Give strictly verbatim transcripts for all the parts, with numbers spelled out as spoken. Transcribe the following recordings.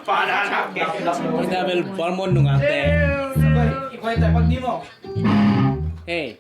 Isabel Balmon nungakte. Hey.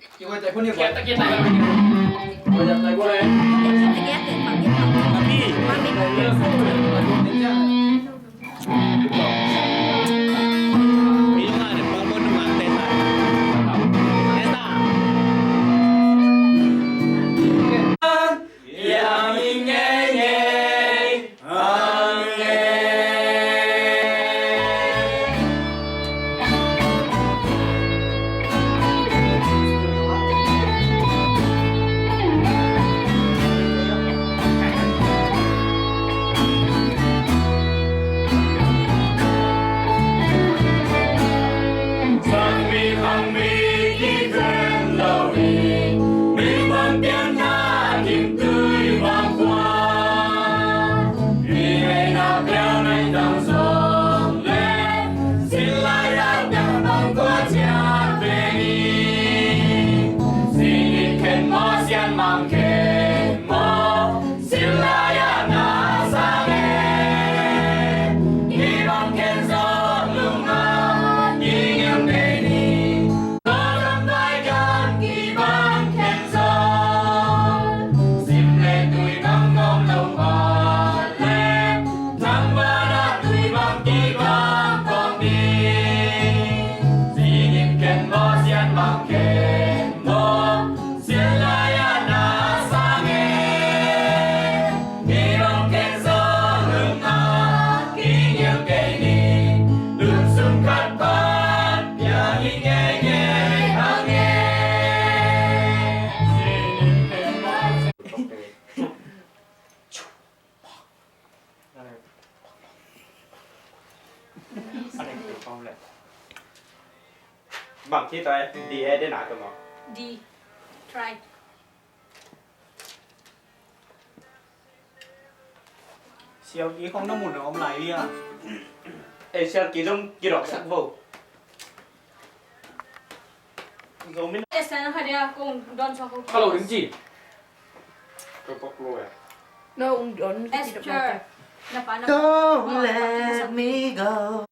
Bang khi toi D A dena tu mo. D. Try. Sial ki khong na mun na om lai lia. Ei, sial ki zong kidok sak vo. Zomi na. Esa na hadia kong don so ko. Hello, Ring Ji. Ko pok lo ya. No, ung don. Esther. Na pa na. Don't let me go.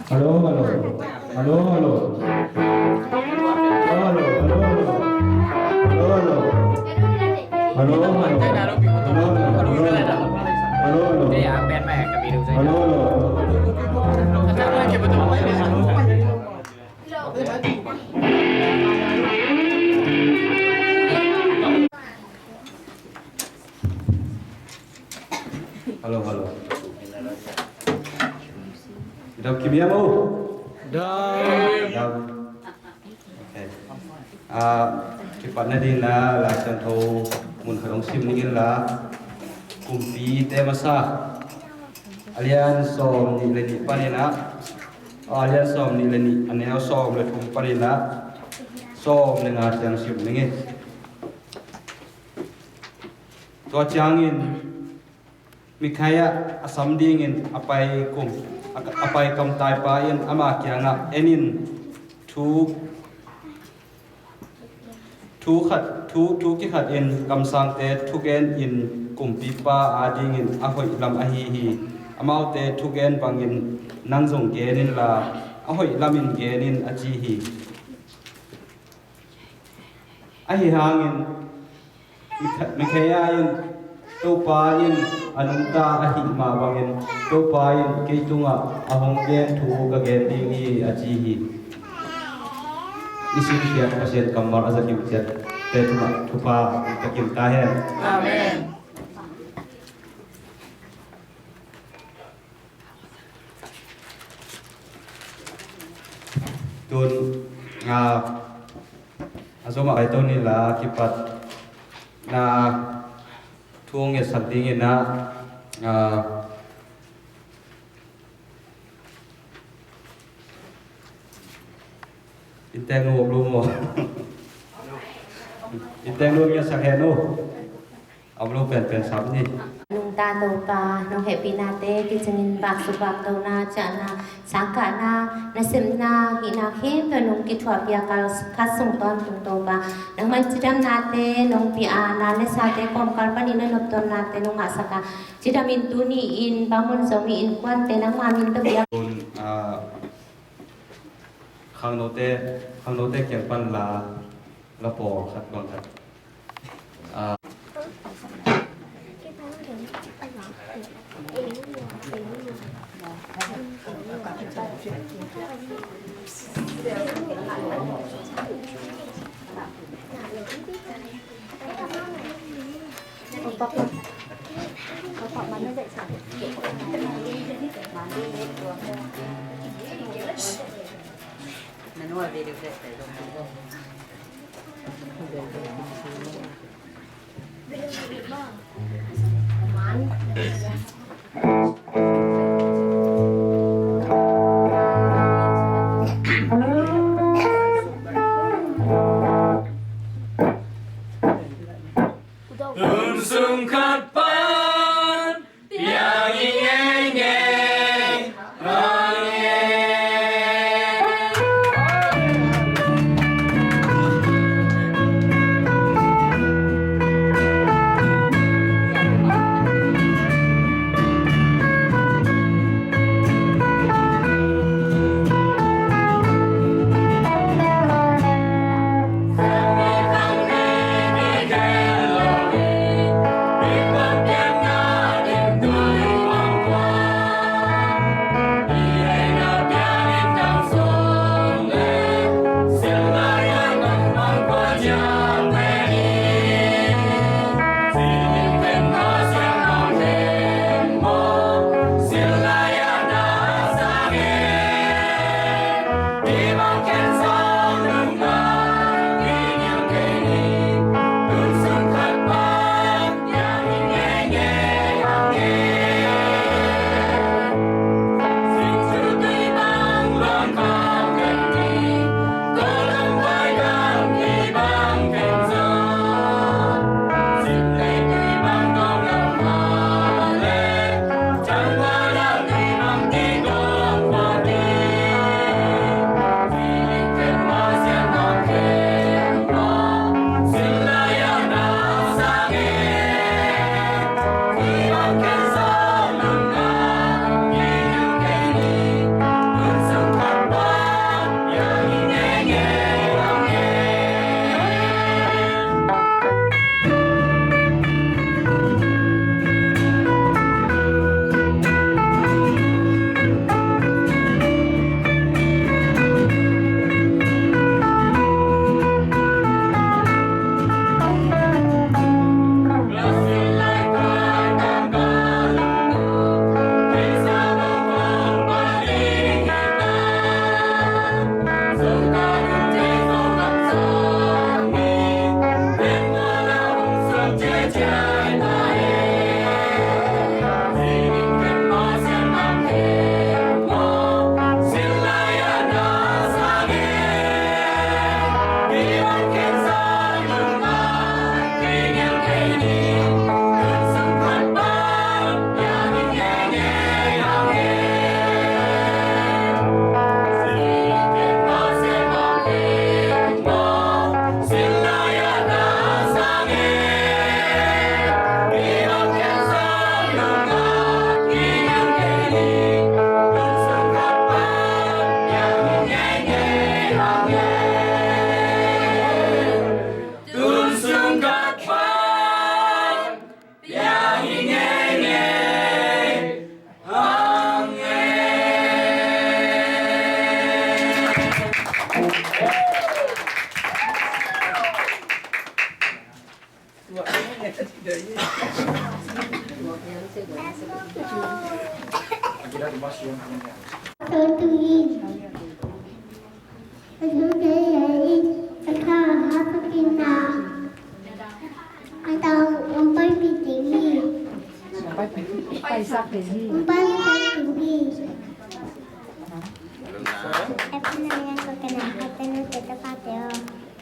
Hello, hello. Hello, hello. Hello, hello. Hello, hello. Hello, hello. Hello, hello. Hello, hello. Hello, hello. Hello, hello. Hello, hello. Dam kim hiam o? Dam. Dam. Okay. Ah, kipatna dingin la, Lai Siangtho mun khat hong sim ning in la, Kumpite masa. A lian sawm nih le nih panin ah, a lian sawm nih le nih, a neu sawm le thum panin ah, sawm le nga ciang sim ning in. Tua ciangin Mikhaia a sam dingin a pai kum, a, a pai kamtaipa in ama kiangah, en in, thu, thu khat, thu, thu kikhat in kamsangte thugen in kumpipa adingin a hoih lam ahi hi. Amaute thugen bangin nang zong gen inla, a hoih lamin gen in, a ci hi. Ahi hangin Mikha-, Mikhaia in, Topa in a nungta ahih mah bangin Topa in kei tungah a hong gen thu ka gen ding hi, a ci hi. I simkhiat Pasian kammal a zakip ciatte tungah thupha takin ta hen. Amen. Tun, a, a zomah pai to ni la, kipat na thu ngetsak dingin a, a, Innteek nu om lo maw? Innteek nu ngetsak hen nu. Om lo penpen sam ni. Nungta Topa, nong hehpihnate kicingin baksuk bakdona, ciahna, sangkahna, nasepna, hihna khempeuh nong kithuahpih a, kal khat sung tawntung Topa, nangmah in cidamnate nong pia, na le sate kawmkal panin na noptawnnate nong ngahsak a, cidamin tuni-in bangmun Zomi Innkuante nangma min tawh pia. Tun, ah, khangnote, khangnote kiang pan la, la pawl khat bang khat. Ah. Tun sung khat pan piang hi ngei ngei. Amen.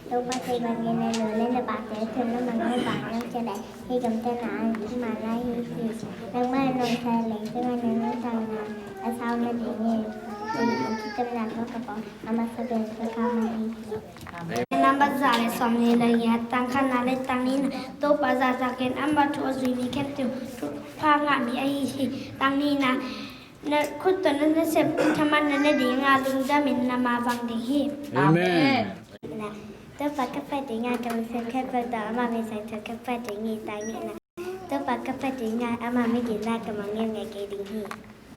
Topa te bangin a nu le na pate tun na mang na bang nang cele hi gam te na an ki ma la hi hi. Nang ma nong sa le te ma nang nong tang na a sau na ding hi. Ki tam na ko ka pong a ma sa ben sa ka ma hi hi. Namba za le som ni le ya tang khan na le tang ni na Topa za za ken amba thu a zui mi khem tu thu pha nga mi a hi hi. Tang ni na na khut to na na sep thaman na na ding a lungdam in na ma vang ding hi. Amen. Na, Topa ka pai ding a ka mi sem khe pa ta ama mi sem thu ka pai ding i ta nge na. Topa ka pai ding a ama mi gi na ka ma nge nge ke ding hi.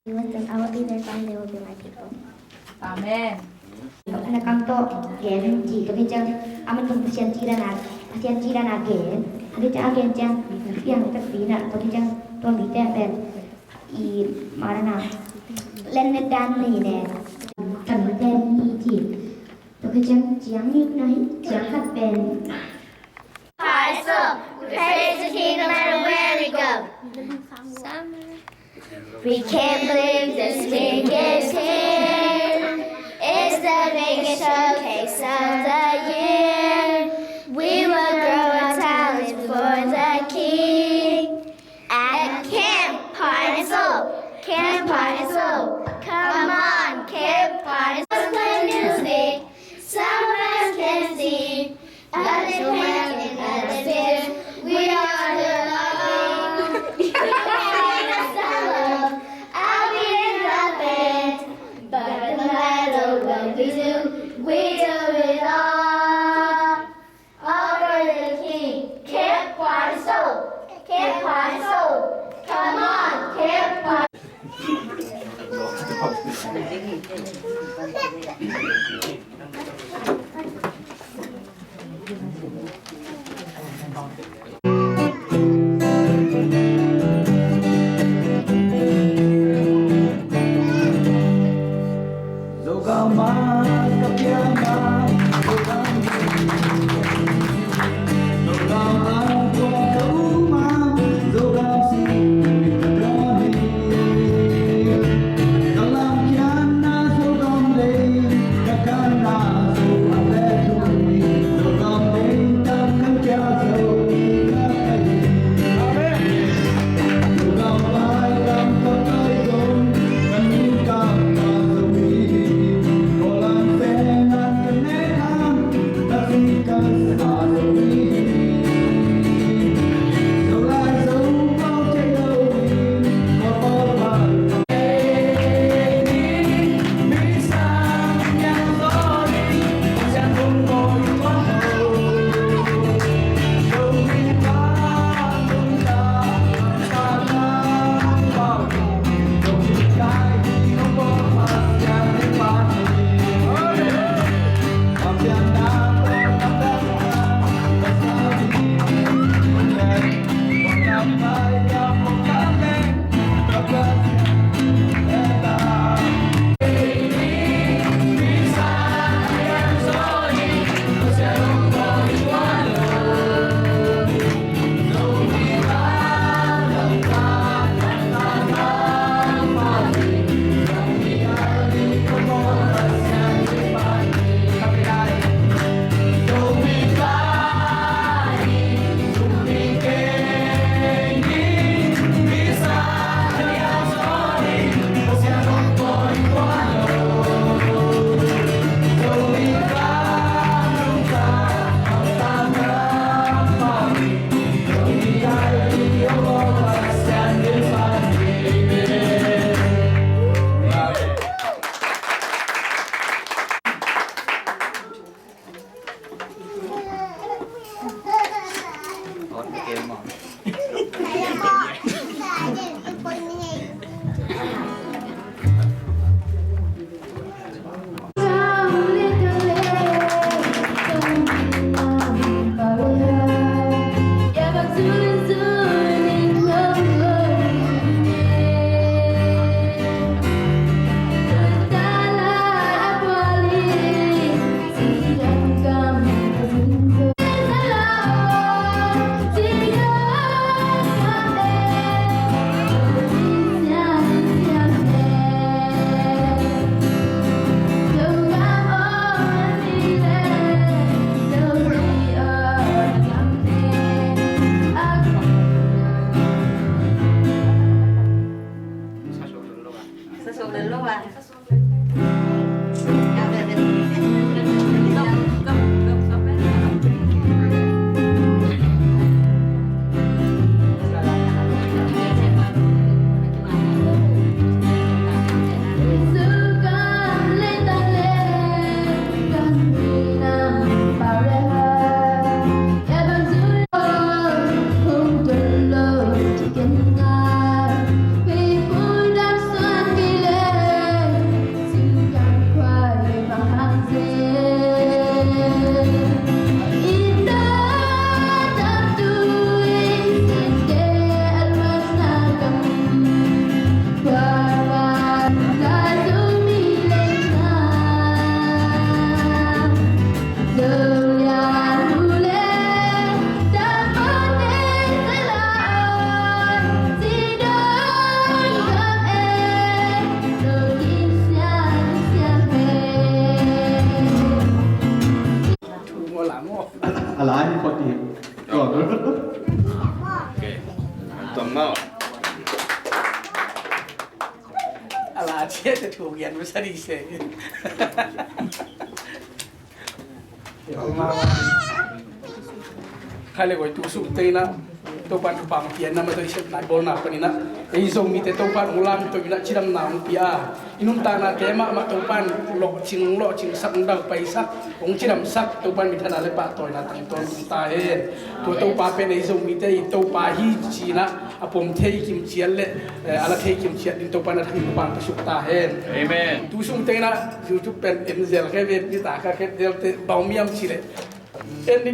You will send our leaders and they will be my people. Amen. Na kam to gen ki ka bi chang ama tung Pasian ci da na Pasian ci da na gen ka bi chang a gen chang piang tak pi na ka bi chang to mi te pen i ma da na len na dan ni ne kan ma ten ni ci. Tua ka ciang ciang nih na hi ciang khat pen. Paiso, praise the King no matter where we go. We can't believe this biggest hit. It's the biggest showcase of the year. We will grow our talents for the King. At Camp Paiso, Camp Paiso, come on, Camp Paiso. Some play music, some of us can sing, others paint and others dance. We are the love, we are the love. I'll be in the band, but no matter what we do, we do it all. All for the King. Camp Paiso. Camp Paiso. Come on, Camp Paiso. Mau. A la ciat a thu gen masa ding se. Khai le goi, tu sung tei in ah Topa'n thupha hong pia in ah, masa i sepna i bawlna panin ah ei Zomite Topa'n hong lamto in ah cidamna hong pia a, i nuntaknate mahmah Topa'n lawhcing, lawhcingsak, hong daupaisak, hong cidamsak, Topa'n minthanna le pahtawina tangtawn tung ta hen. Tua Topa pen ei Zomite i Topa hi ci in ah a pom thei kimciat le, eh, a la thei kimciat ding Topa'n a thangin thupha hong piasuk ta hen. Amen. Tu sung tei in ah YouTube pen en zel khe ve, ni ta kha khe zel te, bang hiam cih leh en ni,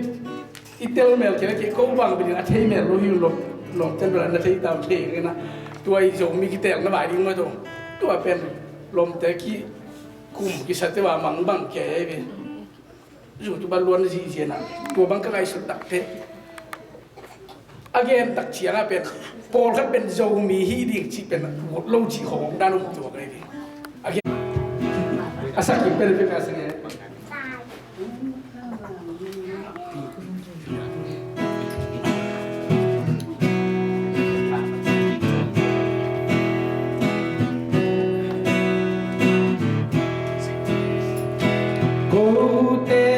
i tel mel kei le kei ko bang binin a thei mel lo hi lo, lawmte bel na thei tam thei kei na. Tua i Zomi kitelna bai ding maw, tua pen lawmte kikum kisate ba mang bang kei ai ve. Zu tu ba luan zi zi na. Tua bang ka ngaihsut tak te. A gen tak ciang a pen pawlkhat pen Zomi hi ding cih pen ut lo cih khawng dan um tua ka hi ding. A gen a sak kim pen pen a sak nge. Kote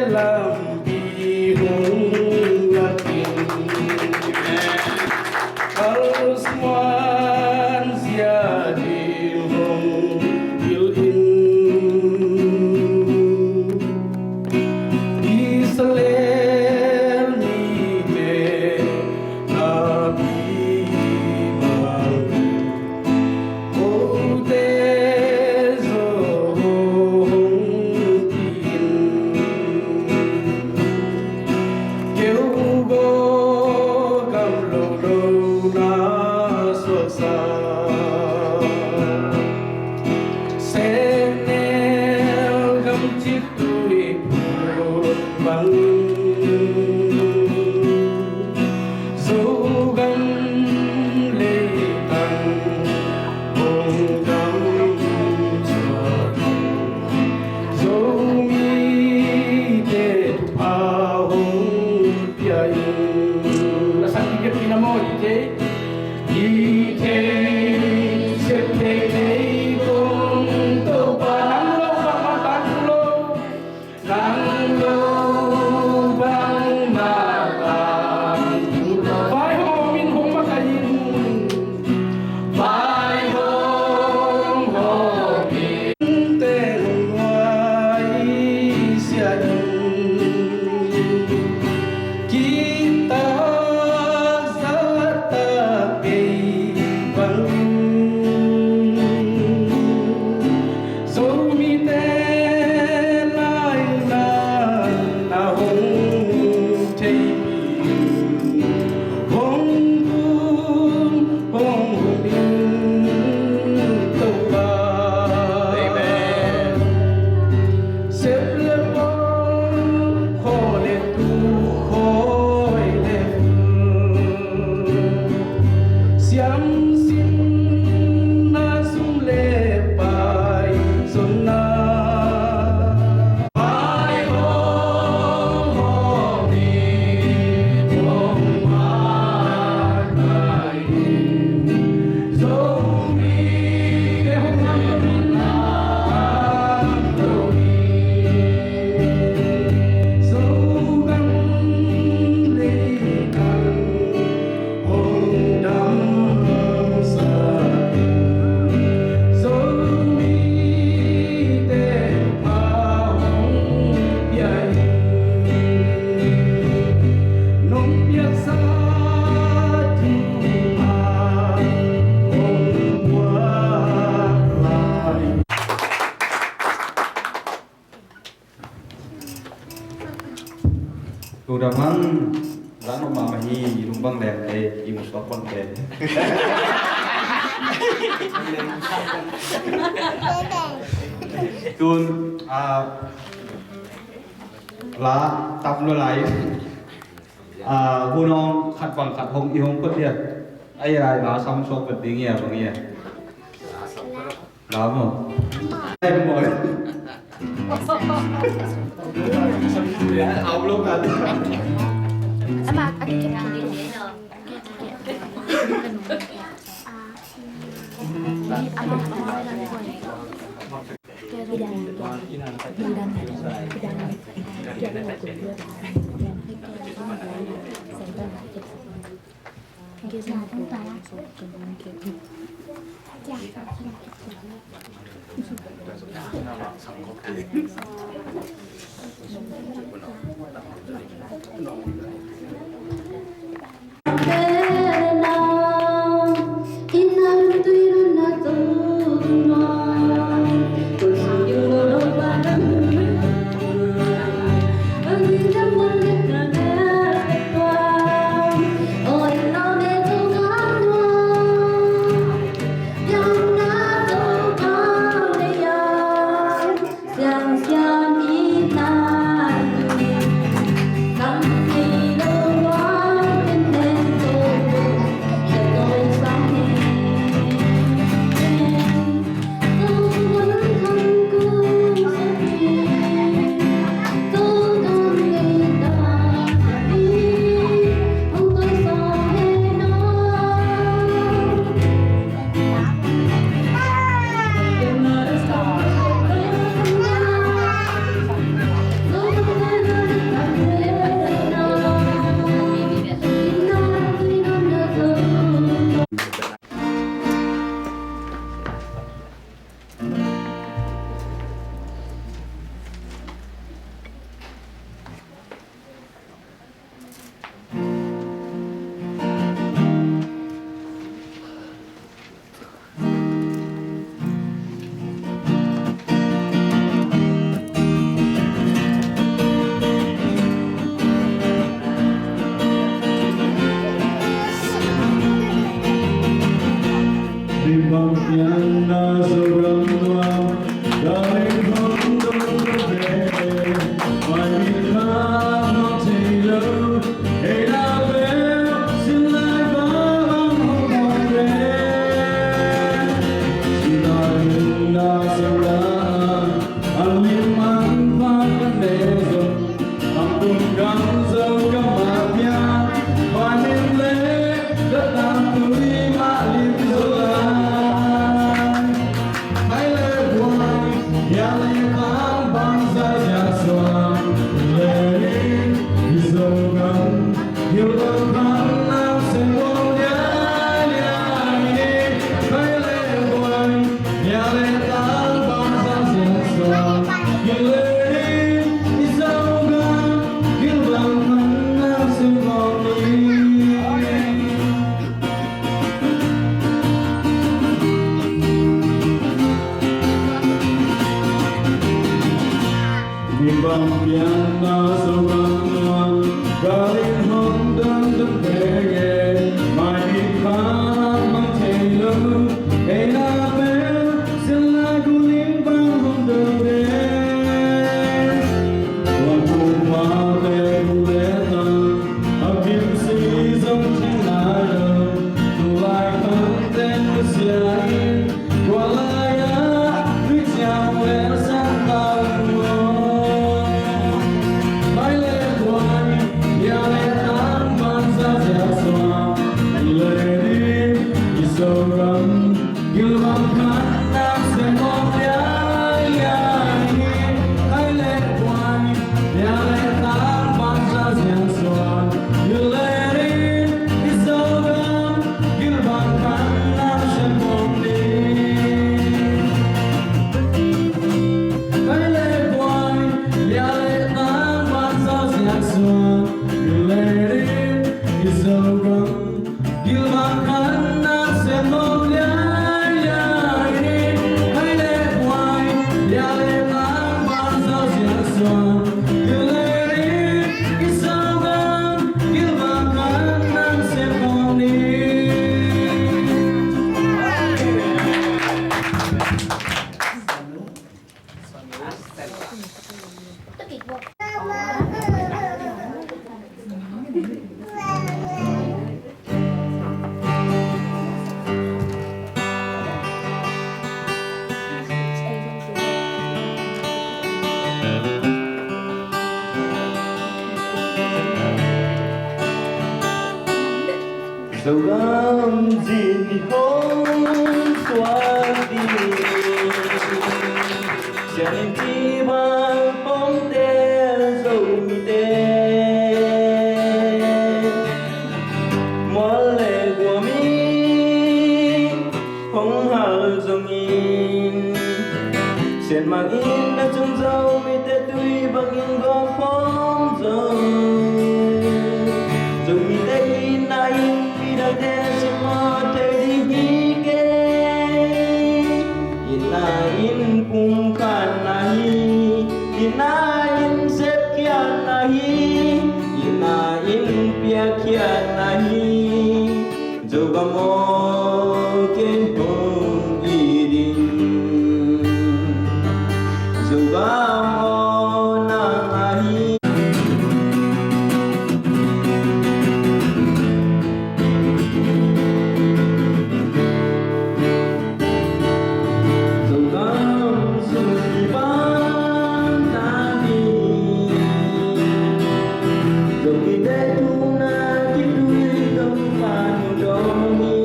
lampi hong latin, kalsuan zia ding hong pil in. Israel mite na pi bang kote zo hong pi in. Keu go gam lo lo na suaksa. Senel gam cik tui pul bang. Zogam leitang hong gam suak. Zomite thupha hong pia in. Na sak kik kei na maw, i thei, i thei, sep thei thei kong Topa nang lo, nang lo, nang lo bangmah tang. Vai hong in hong makaih in. Vai hong hong in. Teng huai sia in. Kitak zahtak kei bang. Zomite laina na hong thei in, hong tung, hong hum in Topa. Amen. Sep le pom, khaw le tuk, khawi le siam sinna, sum le pai zonna. Pai hong hong ni hong pai. Zomi te hong nam lo hi. Zogam leitang hong damsak in, Zomite pha hong pia in, nong piaksa thupha hong puak lai. Lungdam hang, zan om mahmah hi, i lung bang leng te, i musuak bang te. Tun, ah, la tam lua lai. Ah, hunawng khat bang khat hong, i hong phot dia. Ai, ai, la sam suak pen ding ia, bang ia. Lamo. Ai, mo. Au lo ka. Ama, ati ke pang din. Zogam zin hong suak ding, sian in tiva hong tel Zomite, mual le guam in hong hal zongin, sian mang in na cung Zomite tui bangin gawp khawm zong, Zomite itna in midangte simmawh thei ding hi kei. Itna in pumkhatna hi, itna in sepkhiatna hi, itna in piakkhiatna hi. Zogam aw, ken hong it ing. Zogam aw, nang ahi. Zogam sung kipan ta ni. Zomite tuna kitui Topa nungdawng hi.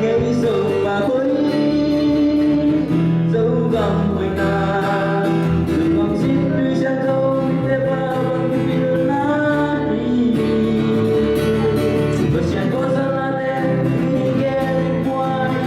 Ngei Zopa hoih, Zogam hoihna, Zogam sin tui sian Zomite pa bang pilna hi. Pasian kawsalnate tui gen buai.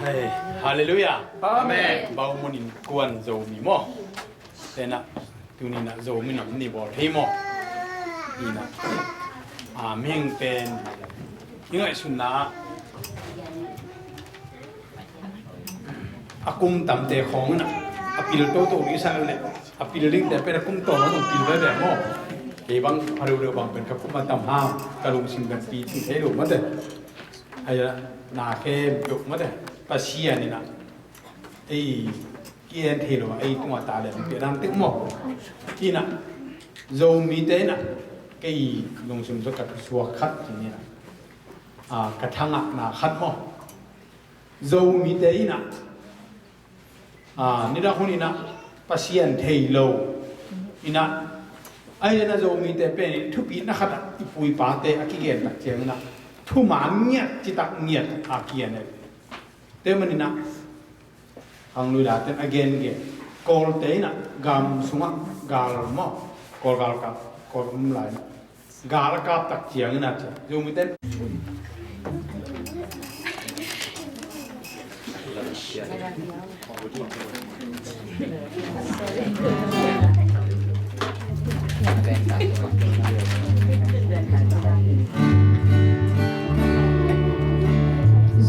Hei, halleluiah. Amen. Bau munin kuan Zomi maw? Tena, tuninah Zomi nam ni bawl thei maw? Inah, a, mihing pen i ngaihsutna ah a kum tamte khawng inah a pil toto ding sa le a pil dingte pen a kum tawm a pil veve maw? Kei bang a reuhreu bang pen ka kum a tam ham, ka lungsim kan pi thei lo mate. Ai na khempeuh mate Pasian inah ei ki-en thei lo a ei tungah talent pia dan tek maw? Inah Zomite inah kei lungsim tawh ka thusuak khat ci inah, a, ka thangahna khat maw? Zomite inah, a, nidang hun inah Pasian thei lo inah, ai na Zomite pen in thupitna khatah i pu i pate a kigen tak ciang inah thuman ngiat citak ngiat a kian e. Te man inah Khanglui laten a gengen Kawlte inah gam sungah gal maw, Kawl gal kap, Kawl um lai inah gal a kap tak ciang inah ci Zomite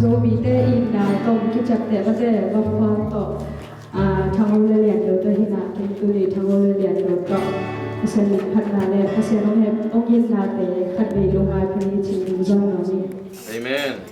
Zomite itna tawh kiciapteh mate va phuang tawh, a, Thangho le Lianlo tawh hinah, ken tuni Thangho le Lianlo tawh Pasian min phatna le Pasian hong hep hong itnate khatvei lungngai pha ni ci-in hong zon nuam hi. Amen.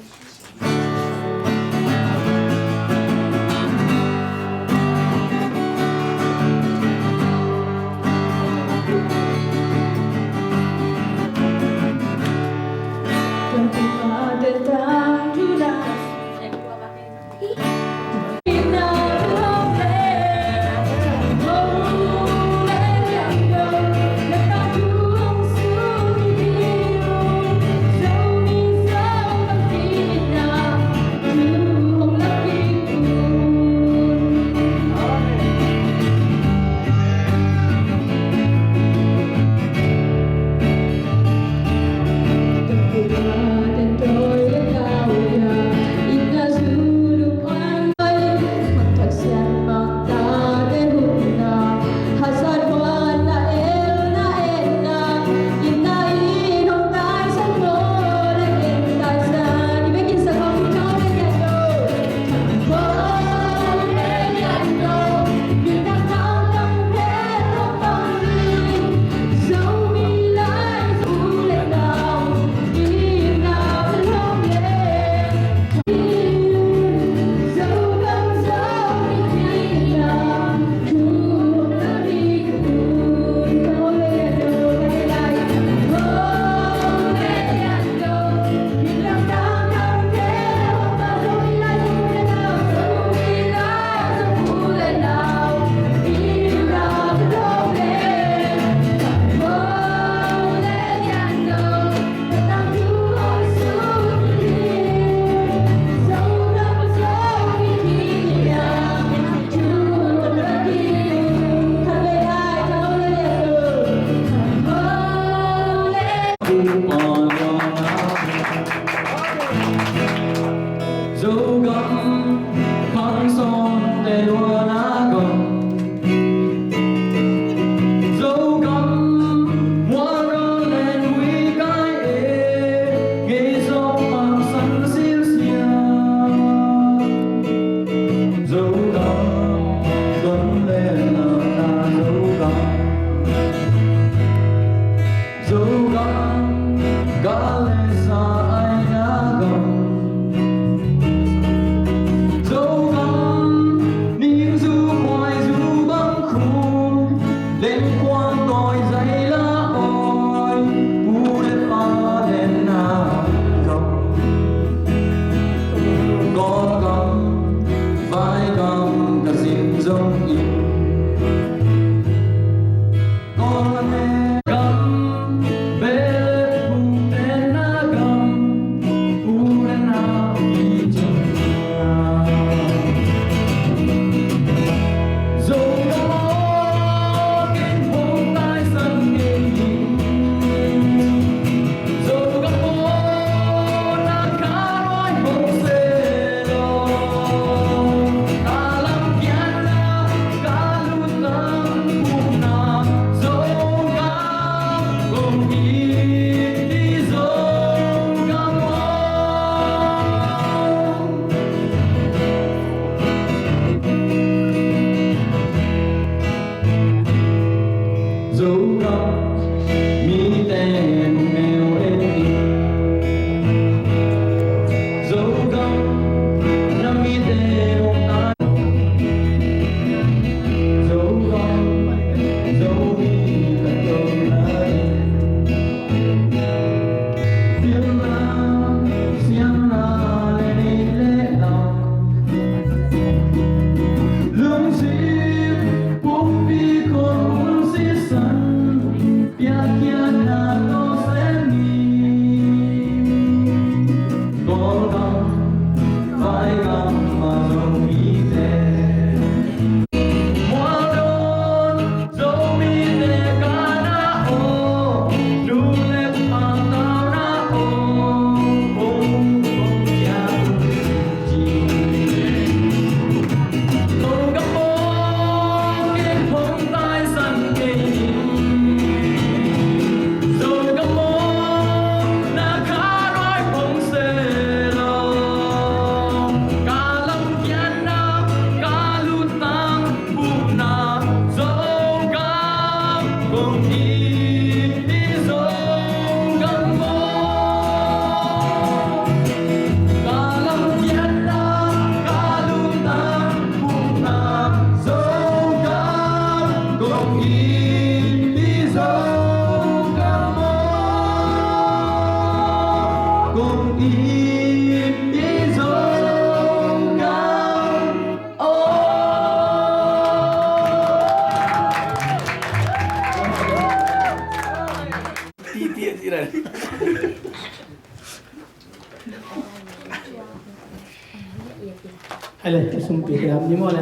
Hai le, sumpi te ham ni maw le.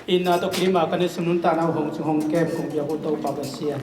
Inn a tawh kei mah ka ne sum nuntakna uh hong cing hong kem kong biak uh Topa Pasian.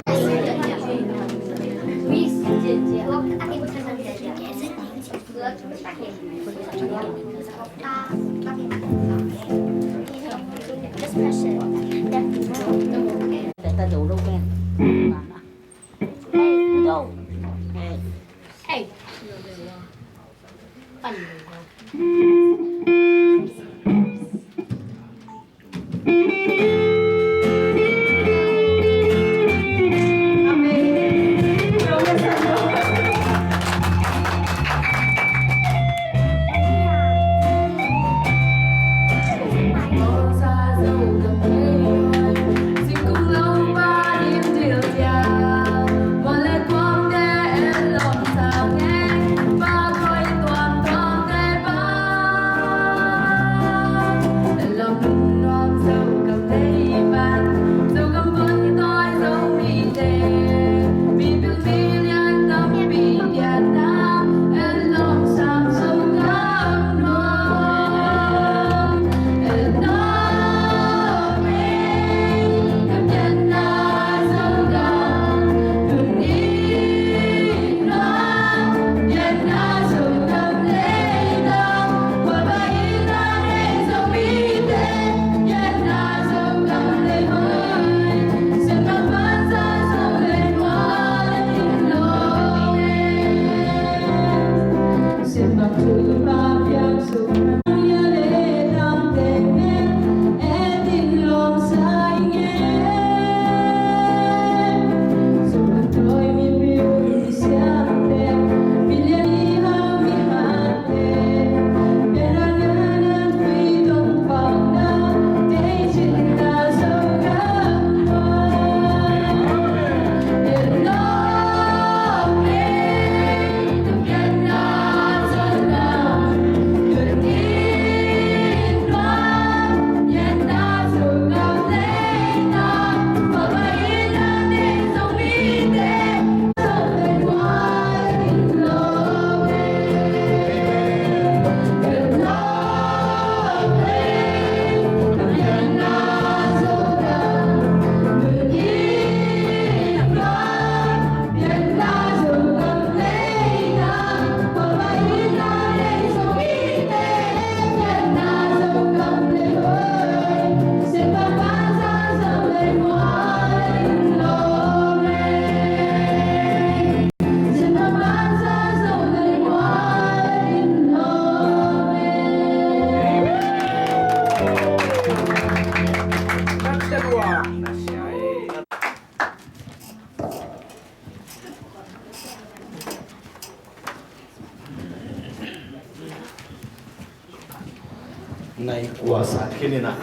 Nai kua sat khin ina.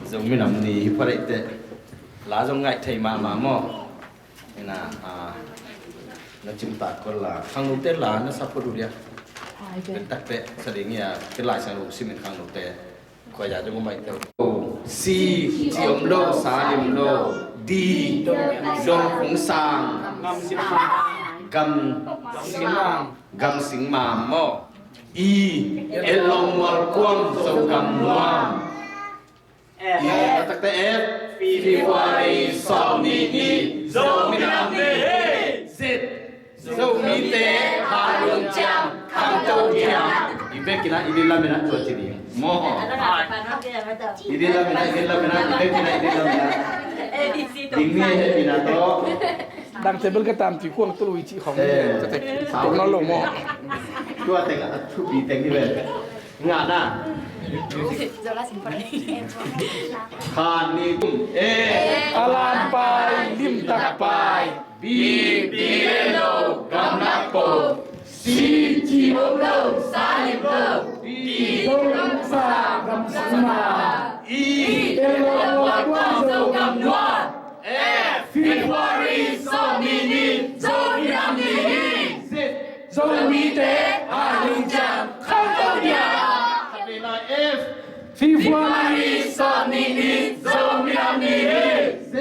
Zomi Nam Ni hi pha rei teh. La zong ngaih thei mahmah maw. Ina, ah, na cimtak kol la. Khangnote la na sa phot uh dia. Ai, ke. Pen tak teh sa ding ia, pen Lai Siangtho simin khangnote. Kua ya zong mai teu. Si, ci om lo, sa lim lo. Di, dong kung sang. Gam, gam sing mam maw. I, et long mual kuam, Zogam nuam. I, a takte F, February sawm nih ni, Zomi Nam Ni hi. Z, Zomite halung ciang khangto diam. I vekin ah i lila min ah tua ci ding maw. I lila min ah, i lila min ah, i vekin ah i lila min ah. Ding ni he min ah to. Dang table ka tam ti kuang tu lui ci khong. Eh, ka tek. Tok na lo maw. Tua teng ah thupi teng ni ven. Ngah na. Khan ni tum. Eh. A lan pai, lim tak pai. Bi, bi lo, gam nak po. Si, ci om lo, sa lim lo. Di, dong sa, gam sang ma. I, et long mual kuam, Zogam nuam. F, February sawm nih ni, Zomi Nam Ni hi. Z, Zomite halung ciang khangto diam. F, February sawm nih ni, Zomi Nam Ni hi. Z,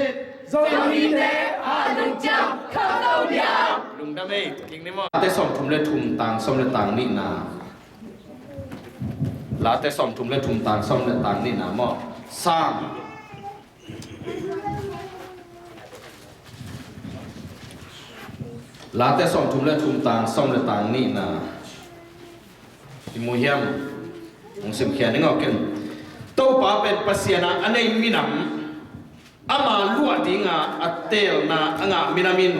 Zomite a lungciam khangno dia. Lungdam ei, king ni maw. Late sawmthum le thum tang sawm le tang nihna. Late sawmthum le thum tang sawm le tang nihna maw. Sam. Late sawmthum le thum tang sawm le tang nihna. I mu hiam? Hong simkhia ning aw ken. Topa pen Pasian a a nei minam, ama luah dinga a teelna a ngah minam in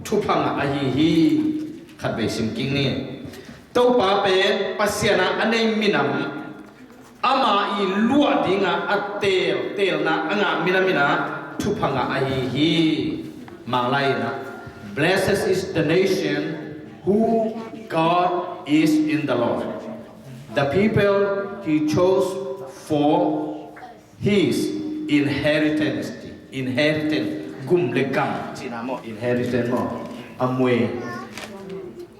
thupha ngah ahi hi. Khatvei sim king ni. Topa pen Pasian a a nei minam, ama i luah dinga a teel, teelna a ngah minam in ah thupha ngah ahi hi. Manglai in ah, "Blessed is the nation who God is in the Lord, the people he chose for his inheritance." Inheritance, gum le gam cihna maw, inheritance maw. A mui.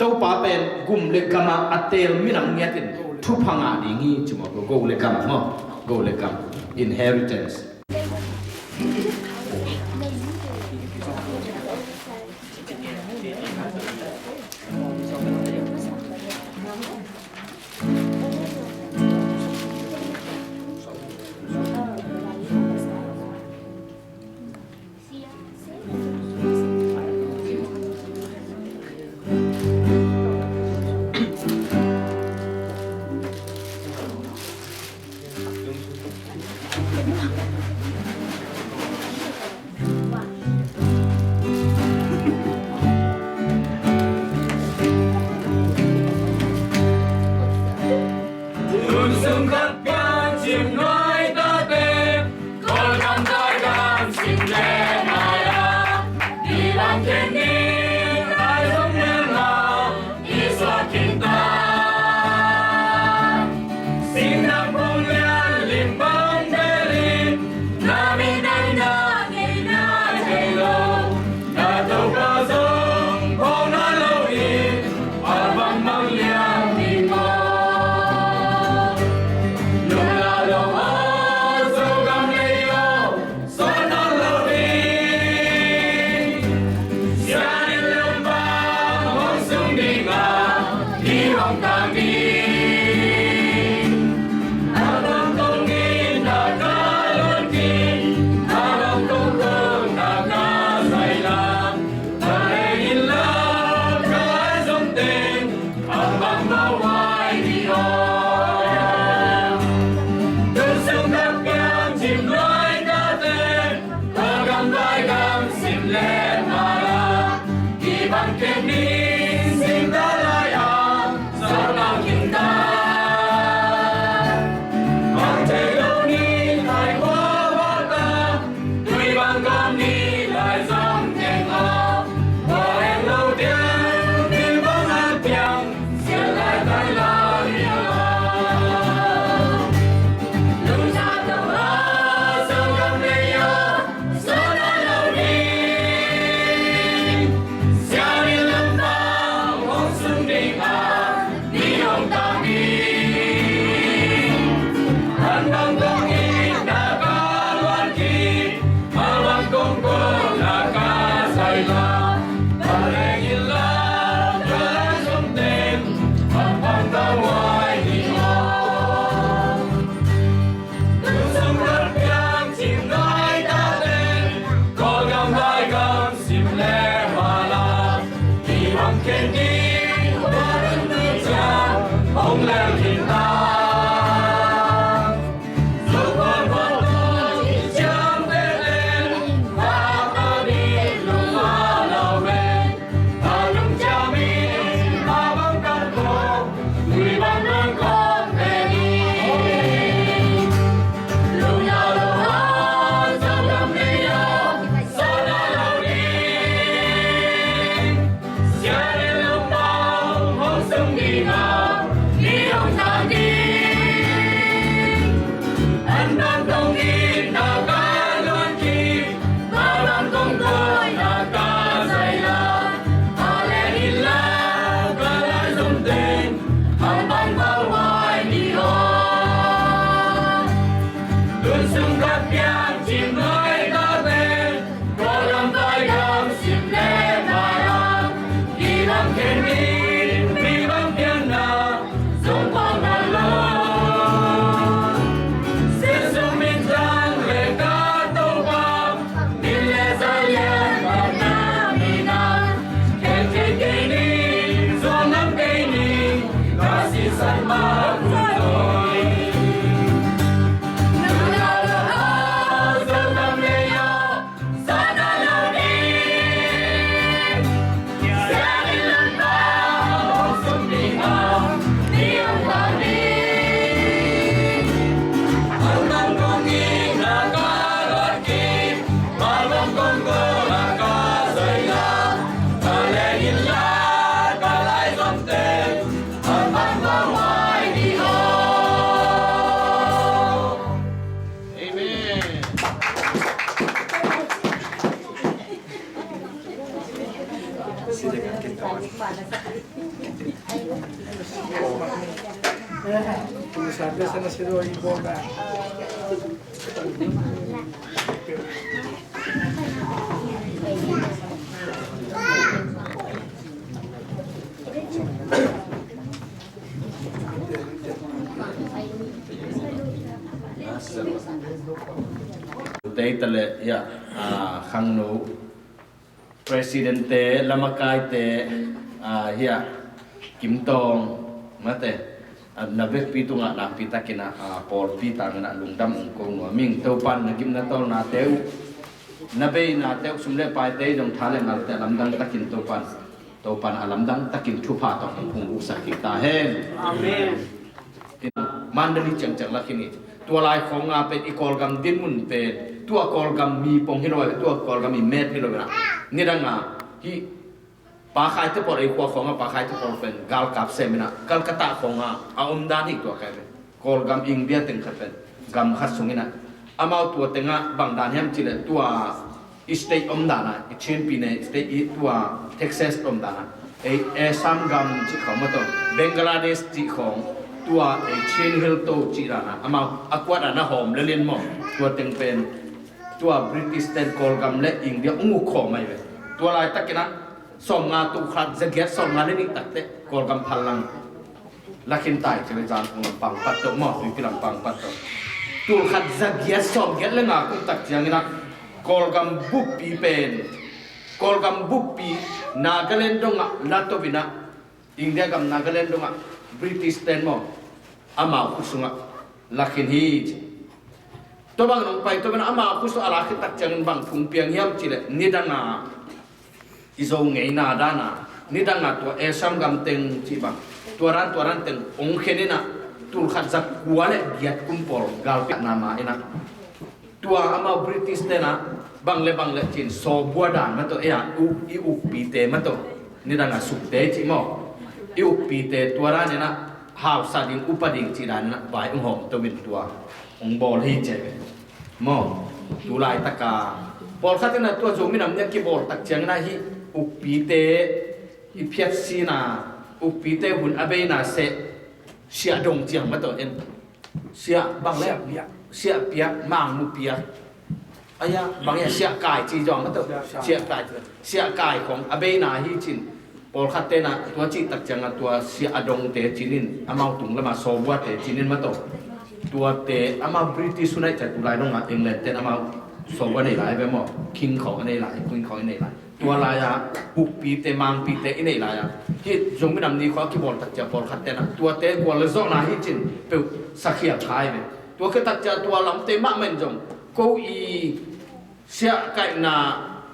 Topa pen gum le gam a a teel minam ngiat in thupha ngah ding hi ci maw, go le gam maw, go le gam. Inheritance. Tei ta le, ya, ah, khangno, President te, lamakaite, ah, hia, Kim Tawng, mate, ah, na vekpi tungah nakpi takin ah, ah, pawlpi tangin ah lungdam ung ko nuam ing. Topan na gimna tawlnate uh, na beinate uh, sum le paite zong tha le ngalte lamdang takin Topan, Topan a lamdang takin thupha tawh hong phung uksak kik ta hen. Amen. Mandalay ciangciang la khin hi. Tua lai khawng a pen i Kawlgam dinmun pen, tua Kawlgam mi pong hi lo a, tua Kawlgam i met hi lo a. Nidang a hih Pa Khai te pawl, ei khua khawng a Pa Khai te pawl pen galkap sem in a, Calcutta khawng a a omdan hi tua kai pen. Kawlgam India teng khat pen gam khat sung in a, amau tua teng a bang dan hiam cih leh tua i state omdan a, i Chin pi ne state i tua Texas omdan a, ei Assam gam cih khawng mataw, Bangladesh cih khawng, tua ei Chin Hill to cih dan a, amau a kuat a na hawm le lian maw, tua teng pen tua British ten Kawlgam le India ung uk khawm mai ve. Tua laitakin a sawmnga, tul khat za giat sawmnga le nih takteh Kawlgam phallang la khin tai ci ve, Zangkong lampang pat tawh maw, Tuipi lampang pat tawh. Tul khat za giat sawm giat le nga kum tak ciangin a Kawlgam buppi pen, Kawlgam buppi Nagaland dongah la to in a, India gam Nagaland dongah British ten maw, amau khut sungah la khin hi ci. Tua bang nong pai tua bang amau khut sungah a la khin tak ciangin bang phung piang hiam cih leh nidang a i Zo ngeina dan a, nidang a tua Assam gam teng cih bang, tua dan tua dan teng ong khen in a, tul khat za kua le giat kum pawl galpiakna ma in a, tua amau British ten a bang le bang le cin sawbua dan mataw, ei a uk, i ukpite mataw, nidang a sukte cih maw, i ukpite tua dan in a hausa ding, upa ding cih dan in a vai ong hawm to in tua ong bawl hi ci ve. Maw, tu laitaka pawlkhat in a tua Zomi Nam Ni a kibawl tak ciangin a hih ukpite i phiat sin a, ukpite hun a beina seh, siah dong ciang mataw en. Siah bang le? Siah piak. Siah piak, Mangmu piak. Aya, bang ya, siah kai ci zong mataw. Siah kai. Siah kai khawng a beina hi cin. Pawlkhat ten a tua cih tak ciang a tua siah a dongte cin in, amau tung lam a sawbuate cin in mataw. Tuate amau British hun a i cah tu lai dong a England ten amau sawbua nei lai ve maw. King khawng a nei lai, queen khawng a nei lai. Tua lai a ukpite, mangpite i nei lai a, hih Zomi Nam Ni khawng a kibawl tak ciang pawlkhat ten a tuate gual le zawhna hi cin peuh sakhial khai ve. Tua khit tak ciang tua lamte mahmah in zong ko i siahkaihna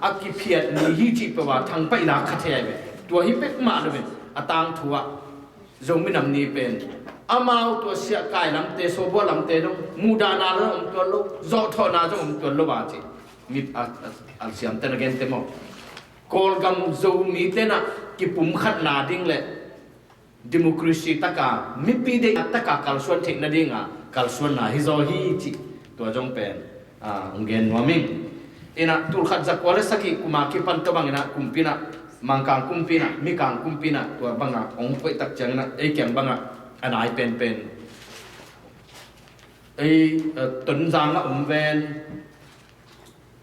a kiphiat ni hi cih peuh a thangpaih lak kha thei ve. Tua hi pek mah lo in a tangthu ah Zomi Nam Ni pen amau tua siahkai lamte, sawbua lamte dong muhdahna zong om tuan lo, zawhthawhna zong om tuan lo a ci. Mi a, a, a siamte na gente maw. Kawlgam Zomi ten a kipumkhatna ding le democracy taka, mipi deih taka kalsuan theih nadinga kalsuanna hi zaw hi cih tua zong pen, ah, hong gen nuam ing. Inah tul khat za kua le sagih kuma kipan tua bang inah kumpi inah, Mangkang kumpi inah, Mikang kumpi inah tua banga hong koih tak ciang inah ei kiang banga a nai penpen ei, eh, Tonzang a om ven,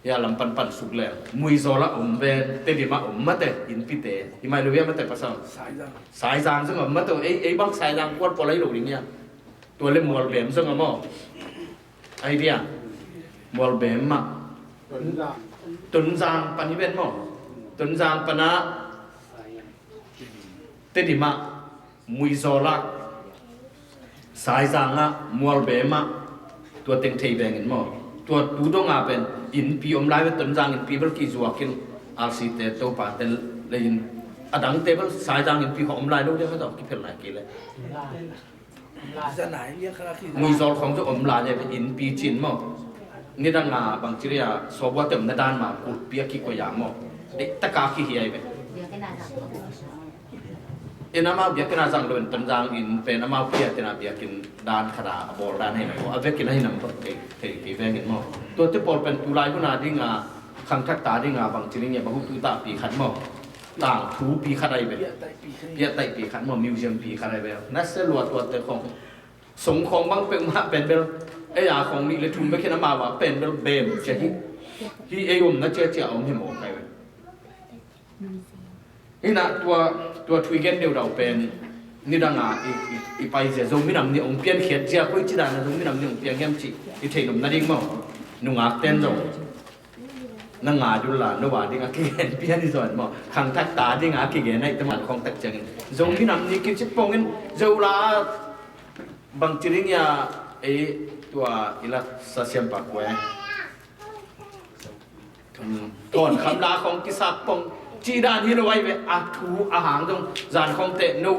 hia lam panpan suk le Muizawl a om ven, Tedim a om mate, innpite hi mai lo hia mate pasal. Saizang. Saizang zong a om mate, ei, ei bang Saizang kuat pawl ahi lo ding hia. Tua le Mualbem zong a maw. Idea. Mualbem mah. Tonzang. Tonzang pan hi ven maw. Tonzang pan a Tedim ah, Muizawl ah, Saizang ah, Mualbem ah, tua teng thei veng in maw. Tua tu dong a pen innpi om lai ve, Tonzang innpi bel kizuak in, R C te Topa te le in, a dangte bel Saizang innpi khawng om lai lo dia ka dong kiphel lai kei le. Muizawl khawng zong om lai le innpi cin maw. Nidang a bangci ria sawbuate omna dan mah kulhpi a kikoih a maw, deih taka kihiai ve. Inn amau biakinn a zang lo in Tonzang in pen amau piatin a biakinn dan khat a a bawl dan hi lo, a vekin a hi nam thei thei kei veng in maw. Tuate pawl pen tulai hun a ding a khangthak ta ding a bangci ring ia bahu tu tahpi khat maw, tangthupi khat ai ve. Piattaihpi khat maw, museum pi khat ai ve. Nasia lua tuate khong song khong bang peuhmah pen bel ei a khong nih le thum vekin amau a pen bel bem cia hi. Hi ei omna ciacia om hi maw kai ve. Ina tua, tua thui gen deuhdau pen nidang a i, i, i pai zia Zomi Nam Ni ong piankhiat zia koi ci dan a Zomi Nam Ni ong piang hiam cih i theihnop nading maw. Nungak ten zong na ngai dul la, no a ding a kigen pian i zawn maw. Khangthak ta ding a kigen ahi te maw khong tak ciangin Zomi Nam Ni kici pongin zo la bangci ring ia ei tua i la sa siampa kua e. Tawnkham la khong kisak pong cih dan hi lo ai ve. A thu a hang zong zan khong teh no,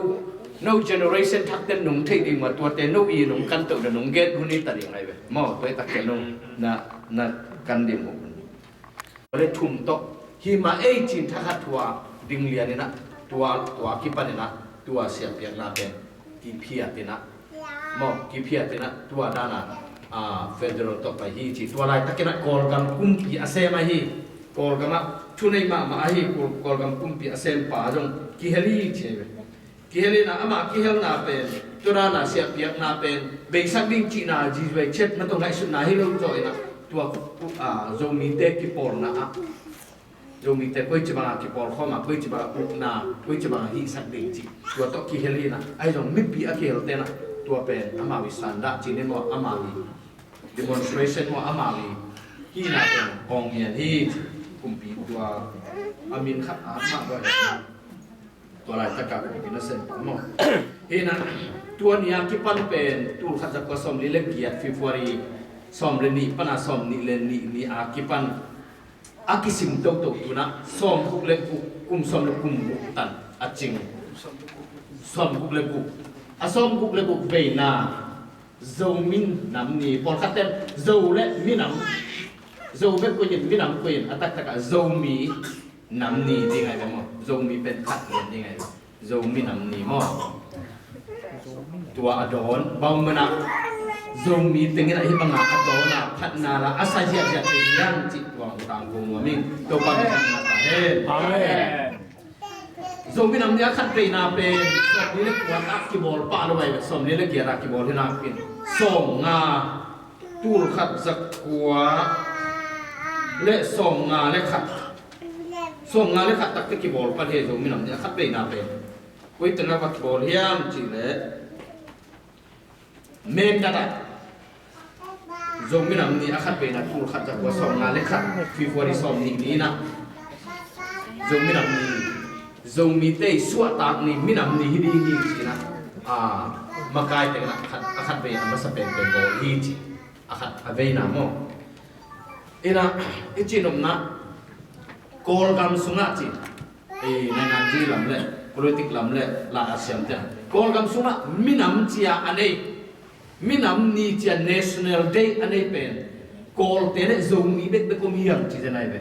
no generation thak ten nung thei ding mah tuate no i nung kan toh da nung gen hun i ta ding ai ve. Maw, tua i tak ciang no na, na kan ding uh. Le thum tawh hi mah ei cin thakhat thua ding lian inah tua, tua kipan inah tua siapiakna pen kiphiat inah maw, kiphiat inah tua dana, a, federal tawh pai hi ci. Tua laitakinah Kawlgam kumpi a sem ahi, Kawlgamah thunei mahmah ahi, Kawl-, Kawlgam kumpi a sempa zong kihel hi ci ahi ve. Kihel inah amah kihelna pen, tua dana siapiakna pen beisak ding cihna zizuai chet matong ngaihsutna hi lo zaw inah tua, a, Zomite kipawlna ah Zomite koici banga kipawl khawm a, koici banga ukna, koici banga hihsak ding cih tua tawh kihel hi inah, ahi zong mipi a kihel tenah tua pen amau i sandah cih ni maw, amau i demonstration maw, amau i hihna pen hong hian hi cih. Kumpi tua a min khat a mah tua hi. Tua laitakah kumpi na sem pah maw. Hi inah tua ni a kipan pen tul khat za kua sawm li le giat February sawm le nih pana sawm nih le nih ni a kipan a kisim toto tunah sawm guk le guk, kum sawm le kum guk tan a cing. Sawm guk le guk. A sawm guk le guk veina Zomi Nam Ni, pawlkhat ten Zo le minam, Zo bek koih in, minam koih in, a taktakah Zomi Nam Ni ding ai ve maw. Zomi pen khat lian ding ai ve. Zomi Nam Ni maw. Tua a dawn bang manah Zomi tengin ahi bangah a dawn a phatna la a sa ziahziah thei hiam cih tua hong tangko nuam ing. Topa min thang ngah ta hen. Amen. Zomi Nam Ni a khat veina pen sawm li le kua ah kibawl pah lo ai ve. Sawm li le giat ah kibawl hi nakin sawm nga, tul khat za kua le sawm nga le khat. Sawm nga le khat takte kibawl pan hi Zomi Nam Ni a khat veina pen. Koi tengah va kibawl hiam cih leh Mengkhat ah Zomi Nam Ni a khat veina tul khat za kua sawm nga le khat February sawm nih ni inah Zomi Nam Ni, Zomite i suahtak ni, minam ni hi ding hi ci inah, a, makai tengah khat, a khat veina a masa penpen bawl hi ci. A khat a veina maw. Inah i cihnopna Kawlgam sungah ci, ei, nainganzi lam le politik lam le lai a siamte Kawlgam sungah minam cia a nei, minam ni cia National Day a nei pen Kawlte le Zomi bekbek om hiam ci zen ai ve.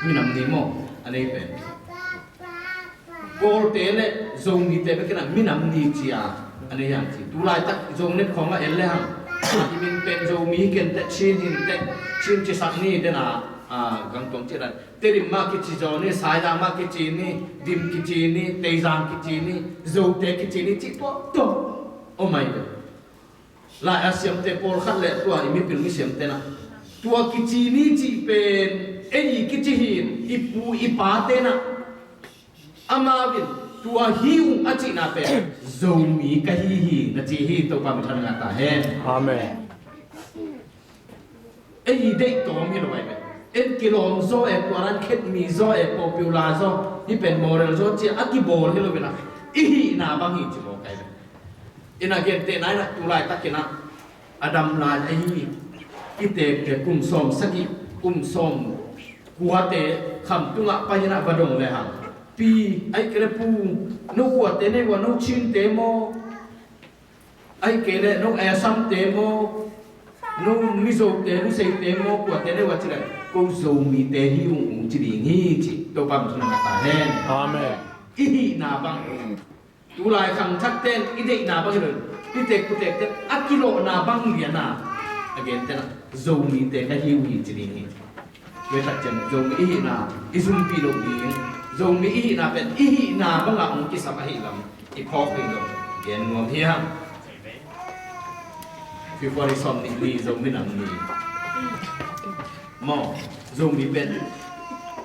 Minam ni maw a nei pen. Kawlte le Zomite bekin ah minam ni cia a nei hiam ci. Tulaitak Zonet khawngah en le hang, i min pen Zomi hi kei inteh, Chin hi inteh, Chin cisak ni dena, a, gangtuang cih dan. Tedim mah kici zaw ni, Saizang mah kici ni, Dim kici ni, Teizang kici ni, Zote kici ni cih tuaktuak om ai ve. Lai a siamte pawlkhat le tua i mipil misiamte nah tua kici ni cih pen ei i kici hi in, i pu i pate nah amau in tua hi ung a cihna pen Zomi ka hi hi na ci hi. Topa min thang ngah ta hen. Amen. Ei i deih tawm hi lo ai ve. En kilawm zaw e, tua ran khet mi zaw e, popular zaw, hih pen moral zaw cia a kibawl hi lo ve na. I hihna bang hi ci mawk ai ve. Ina gentehna inah tulaitak inah a dam lai ahi i tekte kum sawm sagih, kum sawm kuate kham tungah pai inah va dong le hang, pi, ai kei le pu, no kuate nei ua, no Chinte maw? Ai kei le no Assamte maw? No Mizote, Luseite, maw kuate deuh a ci leh, ko Zomite hi ung ung ci ding hi ci. Topa min thang a ta hen. Amen. I hihna bang, tulai khangthakte in i deihna bang hi lo in, i tekputekte a kilawhna bang lian a, a gentehna Zomite ka hi uh hi ci ding hi. Tua tak ciang Zomi i hihna i zumpih loh ding, Zomi i hihna pen i hihna bangah hong kisam ahih lam i phawk ding lo gen nuam hi hang. February sawm nih ni Zomi Nam Ni. Maw, Zomi pen,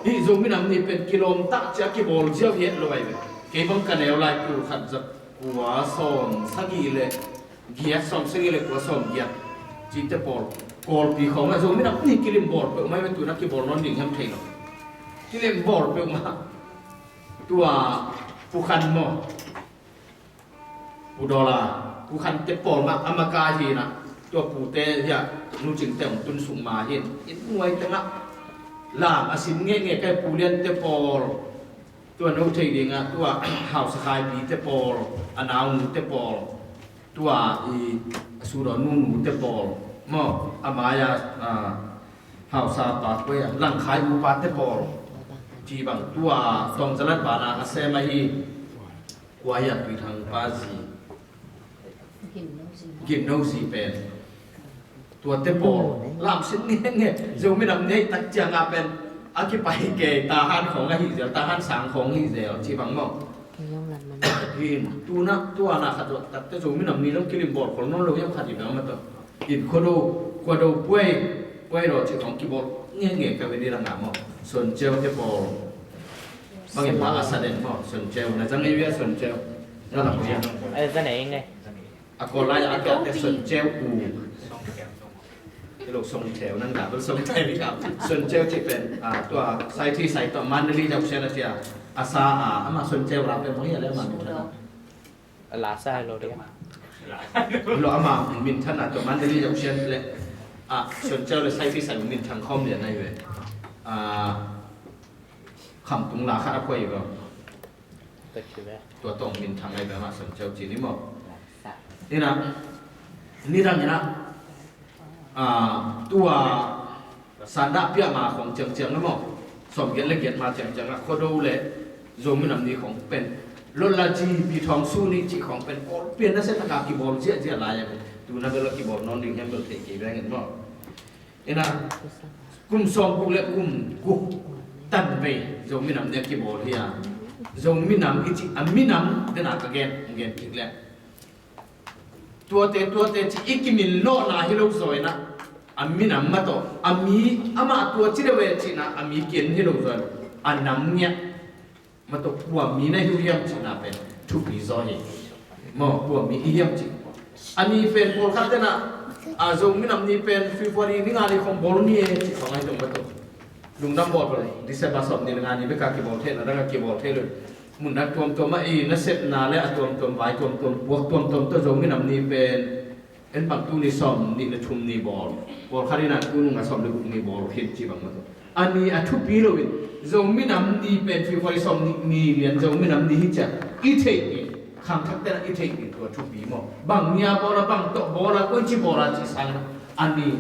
hih Zomi Nam Ni pen kilawm tak ciang kibawl ziau hi het lo ahi ve. Kei bang ka neu lai tul khat za kua sawm sagih le giat, sawm sagih le kua sawm giat cite pawl, Kawlpi khawng ah Zomi Nam Ni kilim bawl peuhmah hi ve, tu-in a kibawl nawn ding hiam thei lo. Kilim bawl peuhmah. Tua Pu Khan maw, Pu Dawla, Pu Khante pawl mah a makaih hi-in ah, tua pute hi-a, Nu Cingte hong tun suk ma hi-in, inn nuai tengah lam a sin ngehngeh ka hi. Pu Liante pawl, tua no thei dingah, tua Hausa Khaipite pawl, a naunute pawl, tua i a Sudawn nunute pawl maw, a mai-a, a, Hausa pa kua hi a, Langkhai upate pawl, ci bang, tua Tawngzalat banah a sem ahi. Kua hi a, Tuithang pa zi, Ginno zi pen, tuate pawl lam sin ngenge. Zomi Nam Ni tak ciangah pen a kipai kei, Tahan khawng ahi zel, Tahan sang khawng ahi zel ci bang maw. Hin, tu-in ah, tu-in ah khat zawh takteh Zomi Nam Ni zong kilim bawl khol nawn lo hiam, khat hi bang maw tawh. In Khuado, Khuado Puai, Puai Daw ci khawng kibawl ngenge ka ve ni, langah maw. Son Ceu te pawl. Bangin bang a sa den maw, Son Ceu. Na zang ei via Son Ceu. Na lam via. Eh, zang ei nge. A Kawl lai a kiate Son Ceu U. Ilo Song Ceu nang da bel Song Ceu i ka. Son Ceu ci pen, a, tua Sai Thi Sai tua Mandalay Zausian a cia. A sa a, ama Son Ceu la pen bang hi a le ama min thana. A la sa lo dia. Lo ama min thana tua Mandalay Zausian le. A, Son Ceu le Sai Thi Sai min thang khawm lian ahi ve. A, Khamtung la khat a phuai ve. Tua tawh min thang ahi ve, ama Son Ceu ci ni maw. Ina, nidang ina, a, tua Sandah piah ma khawng ciangciang a maw, sawmgiat le giat ma ciangciang a Khuado le Zomi Nam Ni khawng pen, Lotla Zi Pi Thawng Su Ni cih khawng pen, Kawl pian nasia taka kibawl ziahziah lai a, tu-in a bel a kibawl nawn ding hiam bel thei kei veng in maw. Ina, kum sawmguk le kum guk tan vei Zomi Nam Ni a kibawl hi a. Zomi Nam i cih a minam dena ka gen, gen kik le. Tuate, tuate cih i kimin lawhna hi lo zaw ina, a minam mah tawh, a mi, amah tua ci deuh e cihna, a mi kian hi lo zaw ina, a nam ngiat mah tawh kua mi na hi uh hiam cihna pen thupi zaw hi. Maw, kua mi i hiam cih. A ni pen pawlkhat tena, a, Zomi Nam Ni pen February ni nga ni khawng bawl ni e cih khawng ahi zong mah tawh. Lungdam bawl bawl, December sawm ni le nga ni bek a kibawl thei, na dang a kibawl thei lo. Mun dang tuamtuam ah i nasepna le a tuamtuam, vai tuamtuam, puak tuamtuam tawh Zomi Nam Ni pen en bang tu ni sawm nih le thum ni bawl. Pawlkhat in a tu nung a sawm le guk ni bawl khin ci bang mah tawh. A ni a thupi lo in, Zomi Nam Ni pen February sawm nih ni lian Zomi Nam Ni hi ciah i theih ni, khangthak tena i theih ni tua thupi maw. Bang ni a bawl a, bang tawh bawl a, koici bawl a cih sang a ni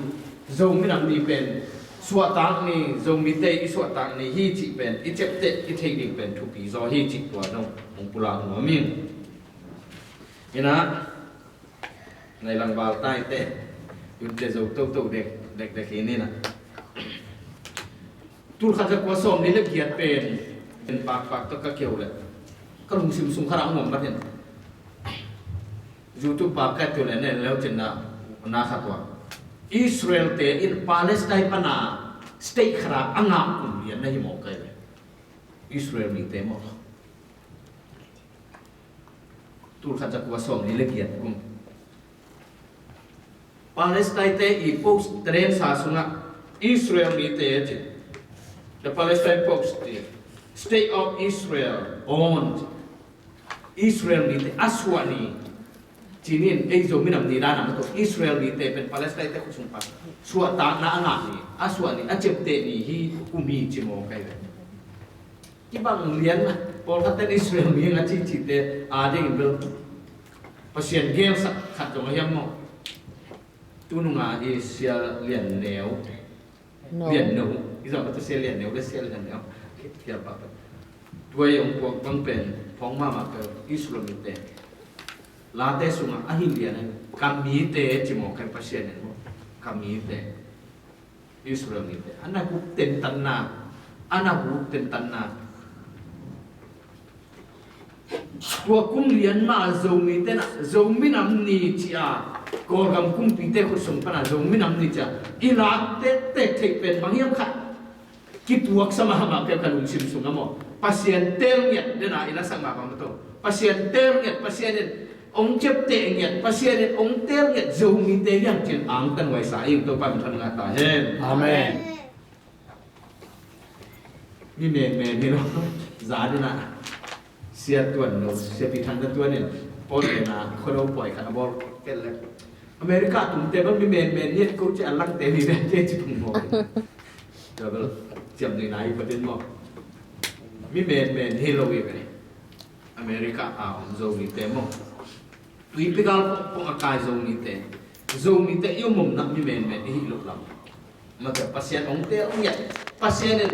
Zomi Nam Ni pen suahtak ni, Zomite i suahtak ni hi cih pen i ciapteh i theih ding pen thupi zaw hi cih tua zong hong pulak nuam ing. Ina, nai lang val taite, unte zo toto dek, dek, dek hi nina. Tul khat za kua sawm ni le giat pen, pen pakpak tawh ka keu le. Ka lungsim sung kharah ngom mat hin. YouTube pa ka tu le nen leu cin na, na khat tua. Israel te in Palestine pana state kharah a ngah kum lian na hi mawk kai le. Israel mite mawk. Tul khat za kua sawm ni le giat kum. Palestine te i post trend sa sungah Israel mite a cin. The Palestine Post ti. State of Israel bond. Israel mite a suah ni. Cinin ei Zomi Nam Ni dan a mah tawh Israel mite pen Palestine te khut sung pan suahtakna a ngah ni, a suah ni, a ciapteh ni hi kum hi ci mawk kai ve. Kibang lian a, pawlkhat ten Israel mi a cihcihte a dingin bel Pasian gelsak khat zong a hiam maw. Tununga i Sia Lian Neu. No. Lian No. I zong ka ta Sia Lian Neu le Sia Lian Neu. Kia pa pa. Tua i ong puak bang pen phawng mahmah ka Israel mite. Late sungah ahi lian in ka mite ci mawk ka Pasian in maw. Ka mite. Israel mite. A na guk tentanna. A na guk tentanna. Tua kum lian ma Zomite na, Zo minam ni ci a, Kawlgam kumpite khut sung pana Zo minam ni ci a, i lak tektek theih pen bang hiam khat kituak sa mahmah pia ka lungsim sung a maw. Pasian teel ngiat dena i lasak mah bang maw. Pasian teel ngiat, Pasian in ong ciapteh ngiat, Pasian in ong teel ngiat Zomite hiam cin angtan huaisa ing Topa min thang ngah ta hen. Amen. Mi menmen hi lo. Za dina. Sia tuan lo, sia pi thang ta tuan in. Paul ena, khodo poi khat a bawl kel le. America tumte bang mi menmen hi ko ci a langte mi ve te ci pung maw. Double. Ciam ni nai patin maw. Mi menmen hi lo i ve. America a om Zomite maw. Tuipi gal pongpong a kai Zomite. Zomite i om omna mi menmen i hih loh lam. Mate Pasian ong teel ngiat. Pasian in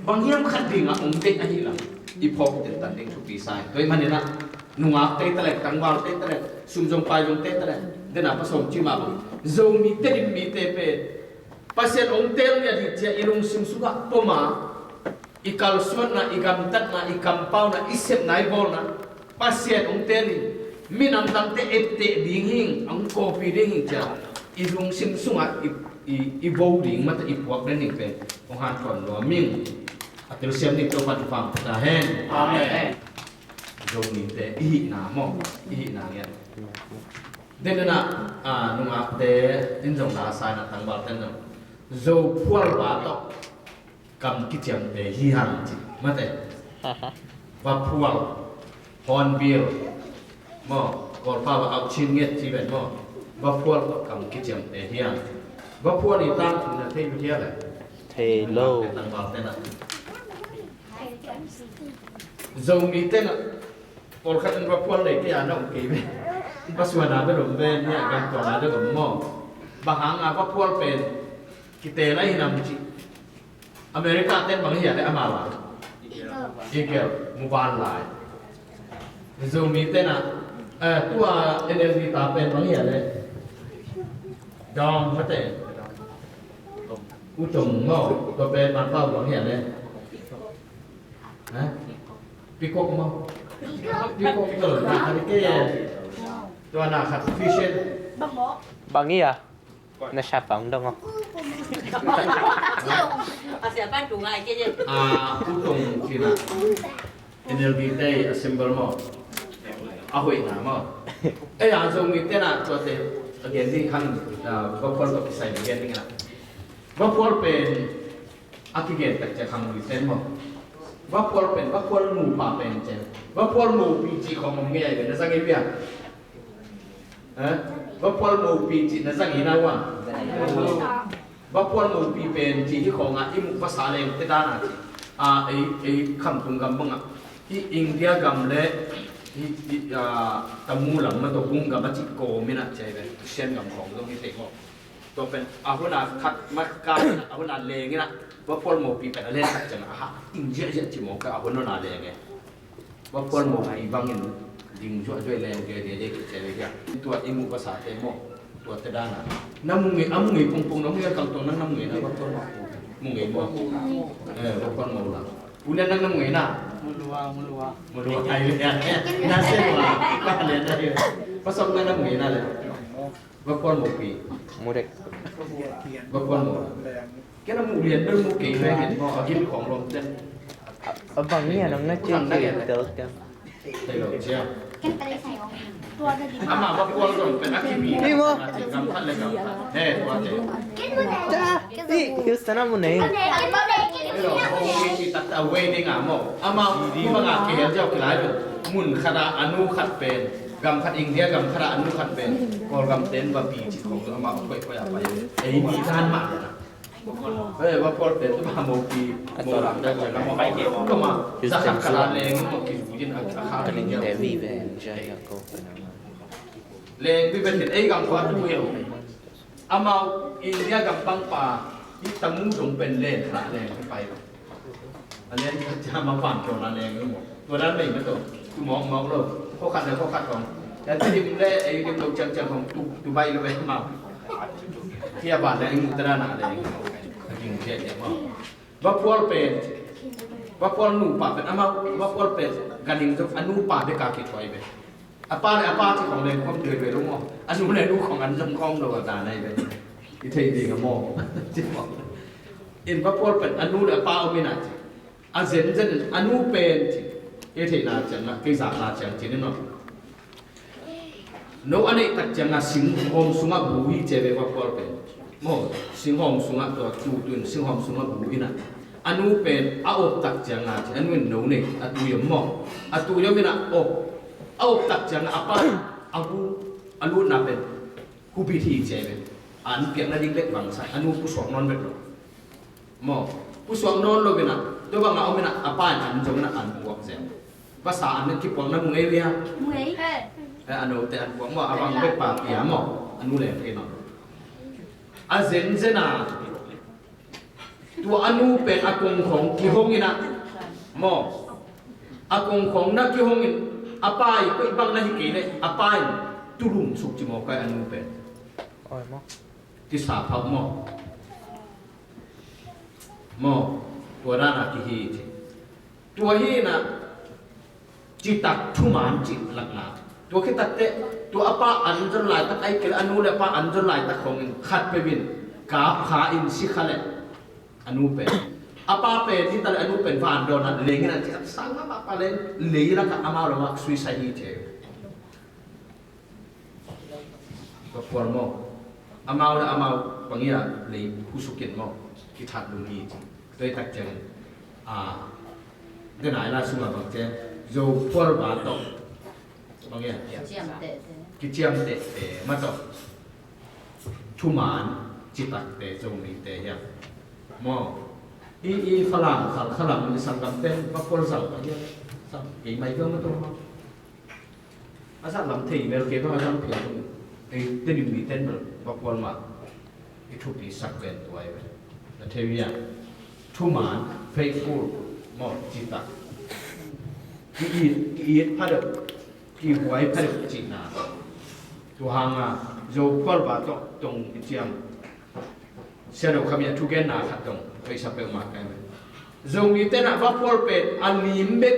bang hiam khat dinga ong teel ahih lam. I phawk tentan ding thupi sa in. Tua i maninah nungak tei talek, tangval tei talek, sum zong pai zong tei talek. Dena pasawm ci mah bang. Zomite dim mite pen Pasian ong teel ngiat hi cia i lungsim sungah poma. I kalsuanna, i gamtatna, i kampauna, i sepna, i bawlna Pasian ong teel in, minam dangte etteh ding hing, ong kawpi ding hing cia i lungsim sungah i, i, i bo ding mata i puak den ding pen ong hanthawn nuam ing. A telsiam ding Topa thupha pia ta hen. Amen. Zomite i hihna maw, i hihna ngiat. Denena, a, nungakte in zong la sa ina tangval ten zong Zo phual va tawh kam kiciamte hi hang ci. Mate. Vaphual, Hornbill, maw, Kawlpa va auh chin nget ci ven maw. Vaphual tawh kam kiciamte hi hang. Vaphual i tangthu na thei uh hia le? Thei lo. Tangval tena. Zomi tena. Pawlkhat in vaphual nei kei a na um kei ve. Pasuan a bel om ve, nia gamtuan a bel om maw. Bang hang a vaphual pen kite lai hinam ci. America ten bang hia le ama la. Eagle, muban lai. Zomi tena, eh, tua N L D ta pen bang hia le. Dong mate. Utong maw, tua pen man pau bang hia le. Ha? Peacock maw. Peacock tol na khat ke. Tua na khat fishes. Bang hia. Na sha pang dong. A sia pan tu ngai ke je. A, utong kina. N L D te a symbol maw. A hoihna maw. E a Zomi tena tuate a gen ding hang, a, vaphual tua kisai gen ding a. Vaphual pen a kigen tak ciang hang ui ten maw. Vaphual pen, vaphual nupa pen ciang. Vaphual nupi ci khong om ngei ai pen na zang i bia. Eh? Vaphual mopi cih na zang hi na uh a. Vaphual mopi pen cih hi khawngah i muh vasa leng te dana cih. A, ei, ei khamtung gam bangah. Hi India gam le hi, hi, a, Tamu lam ma tawh hung gam a cih kawm inah cih ve. Sian gam khawng zong hi thei maw. Tua pen a huna khat ma ka a huna leng inah. Vaphual mopi pen a len tak ciangah a hah. Ing ziahziah cih maw ka a huna leng e. Vaphual mopi bangin ding zuahzuah leng ve dia dia kician ve dia. Tua i muh pasate maw. Tua te dana. Na mu ngei, a mu ngei pongpong na mu ngei kangtong nang na mu ngei na vaphual mopi. Mu ngei maw. Eh, vaphual mopi la. Ulian nang na mu ngei na. Mu lua, mu lua. Mu lua ai ve dia. Na se lua. Ka lian na dia. Pasal nang na mu ngei na le. Vaphual mopi. Mu dek. Vaphual mopi. Kena mu lian bel mu kei ve ngen maw a gil khong lom ten. A bang ni a nang na cia cia tel tel. Tel tel cia. Ama vaphual zong pen a kipi. Ni maw. Gam khat le gam khat. He, tua te. Ta, i, Houston a mu nei. Hello, kei ci tak ta wedding a maw. Ama, ni bang a kei hel jau kilai pen. Mun khat a, a nu khat pen. Gam khat India, gam khat a, a nu khat pen. Kawlgam ten va pi ci khong ama koi koi a pai. Ei ni dan ma na. Eh, vaphual pen tu ba mopi, mo lam da ko na mo pai ke mo. Ko ma, za khat kala leng mo ki bu jin a, a kha. Ka ling te vi ve, ja ya ko. Leng vi ve ei gam ko a tu he. Amau India gam pangpa i tamu dong pen len khat leng pai. A len khat cia ma pan tua na leng lo maw. Tua dan mei ma tua. Tu mawk mawk lo. Khua khat le khua khat kong. Yan ti dim le ei dim lo ciang ciang kong tu, tu bai lo ei mau. Kia ba leng mu ta na leng. A ging cia cia mau. Vapual pen, vapual nupa pen, amau vapual pen, ganing zong a nupa bek a kithuai ve. A pa le a pa ci khong leng khom tuai ve lo maw. A nu le nu khong an zong khom lo a ta nai ve. I thei ding a maw. Ci khong. In vapual pen, a nu le a pa om in a ci. A zenzen in, a nu pen ci. I theihna ciang a, kei zakna ciang ci ni maw. No a neih tak ciangin singhawm sungah bu hi ci ve vapual pen. Maw, singhawm sungah tua tu tun singhawm sungah bu in a. A nu pen a op tak ciangin a nu in no nei a tu yom maw. A tu yom in a op. A op tak ciangin a pa a bu a lutna pen. Hubit hi ci ve. An piakna ding lek bangsa a nu pusuak nawn vet lo. Maw, pusuak nawn lo in a, tua bangah om in a, a pa in an zong in a an puak zel. Vasa an kipuakna mu ngei via. Mu ngei. Eh, a note an puak maw, a bang bek pa pia maw, a nu leng kei nawn. A zenzen a, tua a nu pen a kongkhong kihong in a, maw, a kongkhong na kihong in, a pa i koih bang na hi kei le, a pa in tulum suk ci maw kai a nu pen. Oi maw. Kisa phauh maw. Maw, tua dana kihi ci. Tua hi na, citak thuman ci lakna. Tua khitakteh, tua a pa an zon laitak ai kei le, a nu le a pa an zon laitak khongin khat peuh in, kap kha in si kha le, a nu pen. A pa pen, hi ta le a nu pen, van dawn a leng in a ci, a sang a pa pa leng, lei laka amau le mak suicide hi ci. Ka pual maw. Amau le amau pangia lei husukin maw. Kithat lum hi ci. Tua i tak ciangin. A, denai la sunga bang ciang. Zo pual ba tawh. Pangia. Kiciam teh teh. Kiciam teh teh. Ma tawh. Thuman citak teh Zomite hiam. Maw. I, i Falam, Khal, Khalam, i sanggam ten, va pual zang pangia. Sang, kei mai ka ma tawh maw. A zat lam thei mel kei bang a zang thei tung. Ei, Tedim mite in bel va pual mah. I thupi sak pen tua i ve. Na thei uh hiam. Thuman, faithful, maw, citak. Ki it, ki it pha deuh, ki huai pha deuh cihna. Tua hang a, Zo pual va tawh tong i ciam. Sia lo khami a thugenna khat tong, hoih sa peuhmah kai ve. Zomite na va pual pen a lim bek,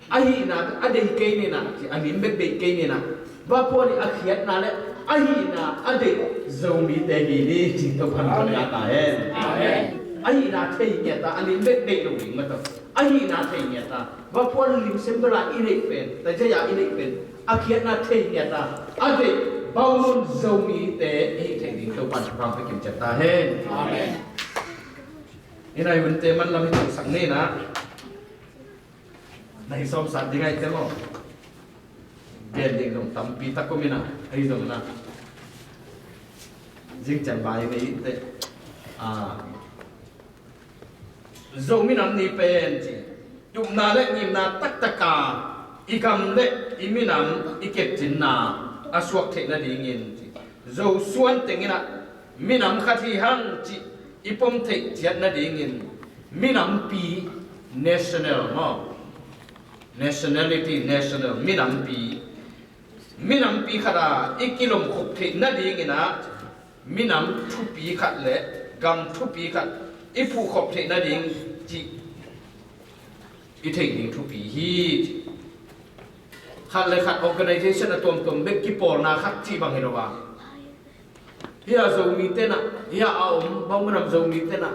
a hihna bek a deih kei ni na, ci a lim bek deih kei ni na. Va pual i a khiatna le a hihna a deih Zomite hi ni, ci Topan kan ngah ta hen. Amen. A hihna thei ngiat ta, a lim bek deih lo ding mah tawh. A hihna thei ngiat ta. Va pual lim sem bela i neih pen, ta jaya i neih pen. A khiatna thei ngiat ta, a deih baumun Zomite i hih theih ding Topan thupha pia kim ciat ta hen. Amen. I nai hunte man lam i tungsak ni na. Na hi sawm sat ding ai te maw. Gen ding zong tampi tak om i na, ahi zong na. Zing ciang bai mei i te. Ah. Zo minam ni pen ci, tupna le ngimna taktaka i gam le i minam i kepcinna a suak theih nadingin ci, Zo suan tengin ah minam khat hi hang ci i pom theih ciat nadingin minampi, national maw, nationality, national, minampi, minampi khat a i kilom khop theih nadingin ah minam thupi khat le gam thupi khat i phuhkhop theih nading cih i theih ding thupi hi. Khat le khat organization a tuamtuam bek kipawlna khat cih bang hi lo a. Hi a Zomite na, hi a a om bang minam Zomite na,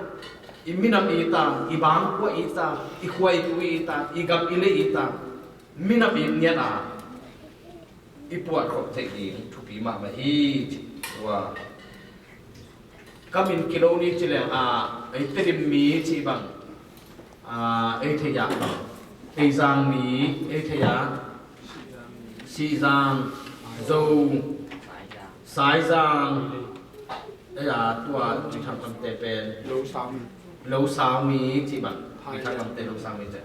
i minam i ta, i bangkua i ta, i khua i tu i ta, i gam i lei i ta, minam i ngiat a i puahkhop theih ding thupi mahmah hi. Tua ka min kilo ni ci leng a, ei Tedim mi ci bang, a, ei thei a, ei Zang mi ei thei a, Sihzang, Zo, Saizang, ei a, tua ci thang kamte pen Lo Sau mi. Lo Sau mi ci bang, i thang kamte Lo Sau mi ci.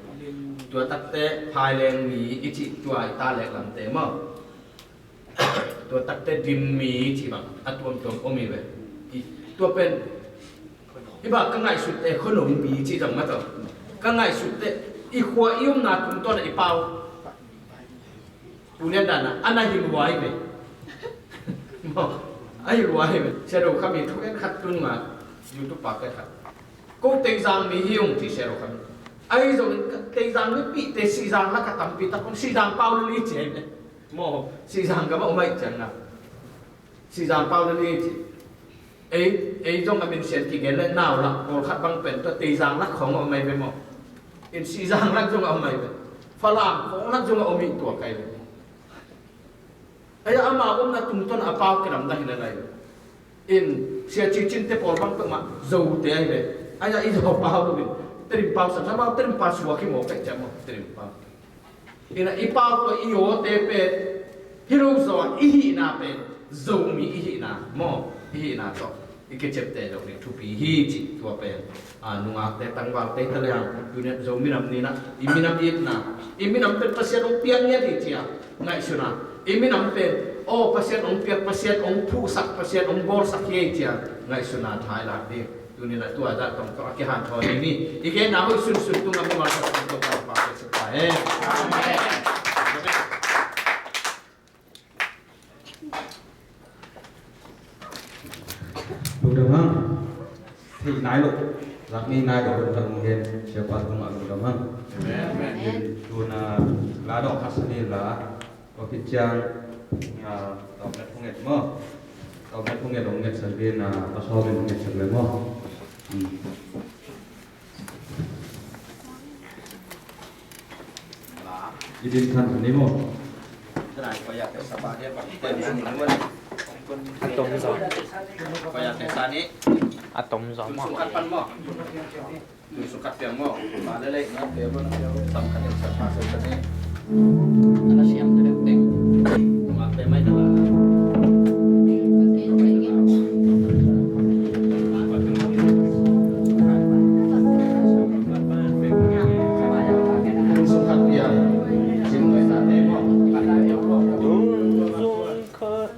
Tua takte Phaileng mi i ci, tua i ta lek lamte maw. Tua takte Dim mi ci bang a tuamtuam om hi ve. Tua pen, hi bang ka ngaihsut teh, khuanungpi ci zong mah tawh, ka ngaihsut teh, i khua i omna tungtawn ah i pau. Tuni a dan a, a na hi luai ve. Maw, a hi luai ve. Sia Do Kham in thu en khat tun nga, YouTube pa khat. Ko Teizang mi hi ung ci Sia Do Kham in. Ahi zongin Teizang mipihte Sihzang lak ah tampi tak om, Sihzang pau na ni ci hi ve. Maw, Sihzang gam ah om ahih ciangin a. Sihzang pau na ni ci. Ei, ei zong a minsiat kigen leh nau lak pawlkhat bang pen tua Teizang lak khawng a om ahi ve maw. In Sihzang lak zong a om ahi ve. Falam khawng lak zong a om hi tua kai ve. Ahi a amau omna tungtawn a pau kilamdang hi lel ahi ve. In Sia Ci Cin te pawl bang peuhmah Zote ahi ve. Ahi a i Zo pau lo in. Tedim pau sam sam pau, Tedim pau suak hi maw, pek ciam maw, Tedim pau. Ina i pau tua i awte pen, hi lo zaw a i hihna pen, Zomi i hihna maw, i hihna tawh i kiciamteh loh ding thupi hi cih tua pen, a, nungakte tangvalte ta leng, tuni-in Zo minam ni-in ah, i minam itna, i minam pen Pasian hong piak ngiat hi ci-a ngaihsun a, i minam pen, aw, Pasian hong piak, Pasian hong phuhsak, Pasian hong bawlsak hi ci-a ngaihsun a, tha i lak ding. Tuni-in ah tua zah tawh a kihanthawn ding hi. I genna hoih sunsun tungah mimal khat tawh Topa hong pau pia sek ta hen. Amen. Lungdam hang. Theih nai lo, lak ngei nai lo, lungdam hang. Siapa tungah lungdam hang. Amen. Tuni-in ah la dawng khat sa ni la. Tua khit ciang, ah, tawmnat hong et maw? Tawmnat hong et, hong etsak ding a, a sawm in hong etsak le maw? Hmm. I din khan ni maw? A tom zaw. A tom zaw maw? Tui sung khat piang maw? Pa leh leh, na piang maw, na piang maw? Sam khat, sam khat, sam khat ni. Ana siam tu deuh teng. Tua piang mai ta la. Tui sung khat piang. Sim mai ta te maw? Tui sung khat.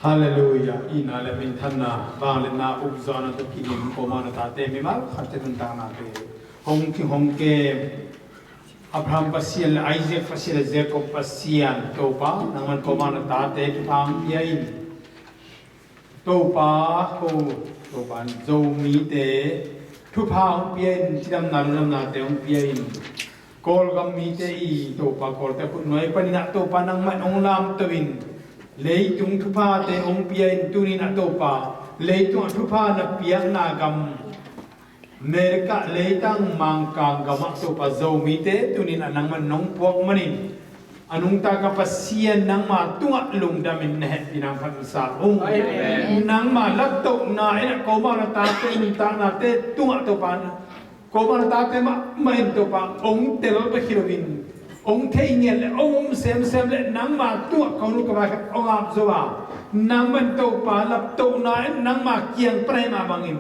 Halleluiah. Itna le minthanna, vangliatna, ukzawhna tawh kidim, Kawlmau na tate mimal khat te nuntaknate hong ki hong kem. Abraham Pasian le Isaac Pasian le Jacob Pasian Topa, nangman Kawlmau na tate thupha hong pia in. Topa, ko Topa, Zomite thupha hong pia in, cidamna lungdamnate hong pia in. Kawlgam mite i Topa, Kawlte khutnuai panin ah Topa nangmah in hong lamto in, leitung thuphate hong pia in. Tuni-in ah Topa, leitungah thupha na piakna gam America leitang Mangkang gamah Topa, Zomite tuni-in ah nangman nong puak manin, a nungta ka Pasian, nangma tungah lungdamin na hehpihna hong phatsa ung. Amen. Nangma laptohna in ah Kawlmau na tate nuntaknate tungah Topa, Kawlmau na tate mahmah in Topa, hong tel bek hi loin, hong thei ngiat le hong um semsem le nangma tungah ka hun ka vai khat hong ap zo a, nangman Topa laptohna in nangma kiang pan ahih mah bangin,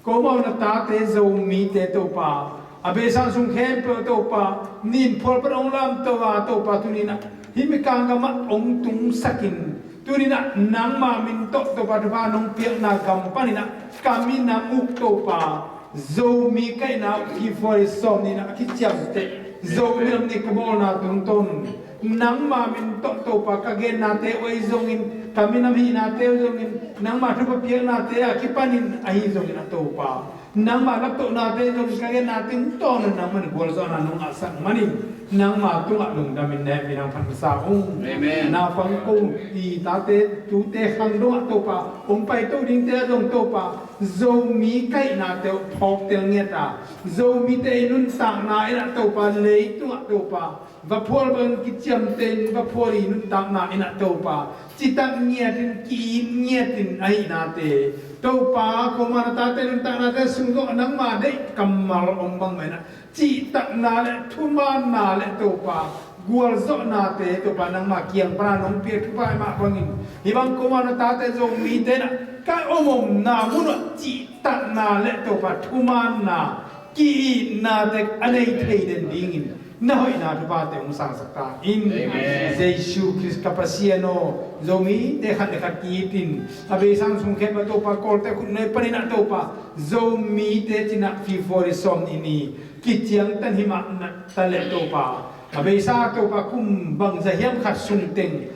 Kawlmau na tate Zomite Topa, a beisa sung khempeuh Topa, nin phual pan hong lamto a Topa, tuni-in ah hih Mekang gamah hong tungsak in. Tuni-in ah nangma min tawh Topa thupha nong piakna gam panin ah ka minam uh Topa, Zomi kaihna uh February sawm nihna a kiciamteh Zomi Nam Ni ka bawlna tungtawn un, nangma min tawh Topa ka gennate uh ahi zongin, ka minam hihnate uh zongin, nangma thupha piaknate a kipanin ahi zongin ah Topa, nangma laptohnate zongin ka gennate tungtawn un nangman gualzawhna nong ngahsak manin, nangma tungah lungdamin na hehpihna hong phatsa ung. Amen. Naupang ko i tate tute khang dongah Topa, hong paito dingte ah zong Topa, Zomi kaihnate uh phawktel ngiat a, Zomite i nuntakna in ah Topa, leitungah Topa, vaphual bangin kiciamteh in, vaphual i nuntakna in ah Topa, citak ngiatin, ki-it ngiatin ahihnate, Topa, Kawlmau na tate nuntaknate sung zong nangma deih kammal om bangmah in ah, cihtakna le thumaanna le Topa, gualzawhnate Topa, nangma kiang pana nong piak thupha ahih mah bangin, hih bang Kawlmau na tate Zomite in ah ka om omna mun ah cihtakna le Topa, thumaanna, ki-itnate a nei thei den dingin na hoihna thuphate hong sangsak ta in. Amen. Jesu Khrist ka Pasian aw, Zomite khat le khat ki-it in, a beisa sung khempeuh Topa, Kawlte khutnuai panin ah Topa, Zomite ci-in ah February sawm nih ni kiciangtan hi mah na ta leh Topa, a beisa Topa, kum bangzah hiam khat sung teng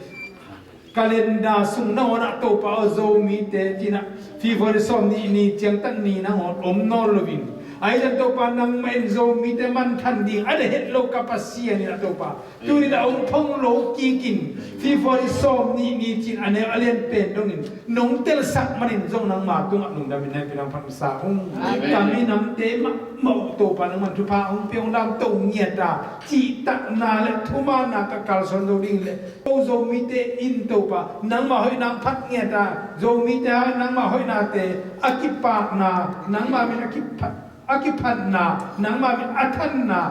calendar sung nangawn ah Topa aw, Zomite ci-in ah February sawm nih ni ciangtan ni nangawn om nawn loin, ahi zongin Topa, nangmah in Zomite manthan ding a deih het lo ka Pasian in ah Topa, tuni-in ah hong phong lo kikin February sawm nih ni ci-in a neu a lian pen dongin nong telsak manin zong nangma tungah lungdamin na hehpihna hong phatsa ung. Amen. Ka minamte mahmah uh Topa, nangman thupha hong pia, hong lamto ngiat a, cihtakna le thumaanna ka kalsuan zo ding le, ko Zomite in Topa, nangma hoihna hong phat ngiat a, Zomite a nangma hoihnate a kipakna, nangma min a kiphat, a kiphatna, nangma min a thanna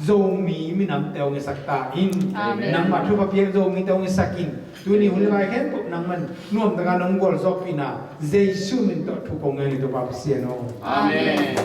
Zomi minamte hong hisak ta in. Amen. Nangma thupha piak Zomite hong hisak in. Tuni hun le vai khempeuh nangman nuamtak a nong gualzawhpihna Jesu min tawh thu kong ngen hi, Topa Pasian aw. Amen.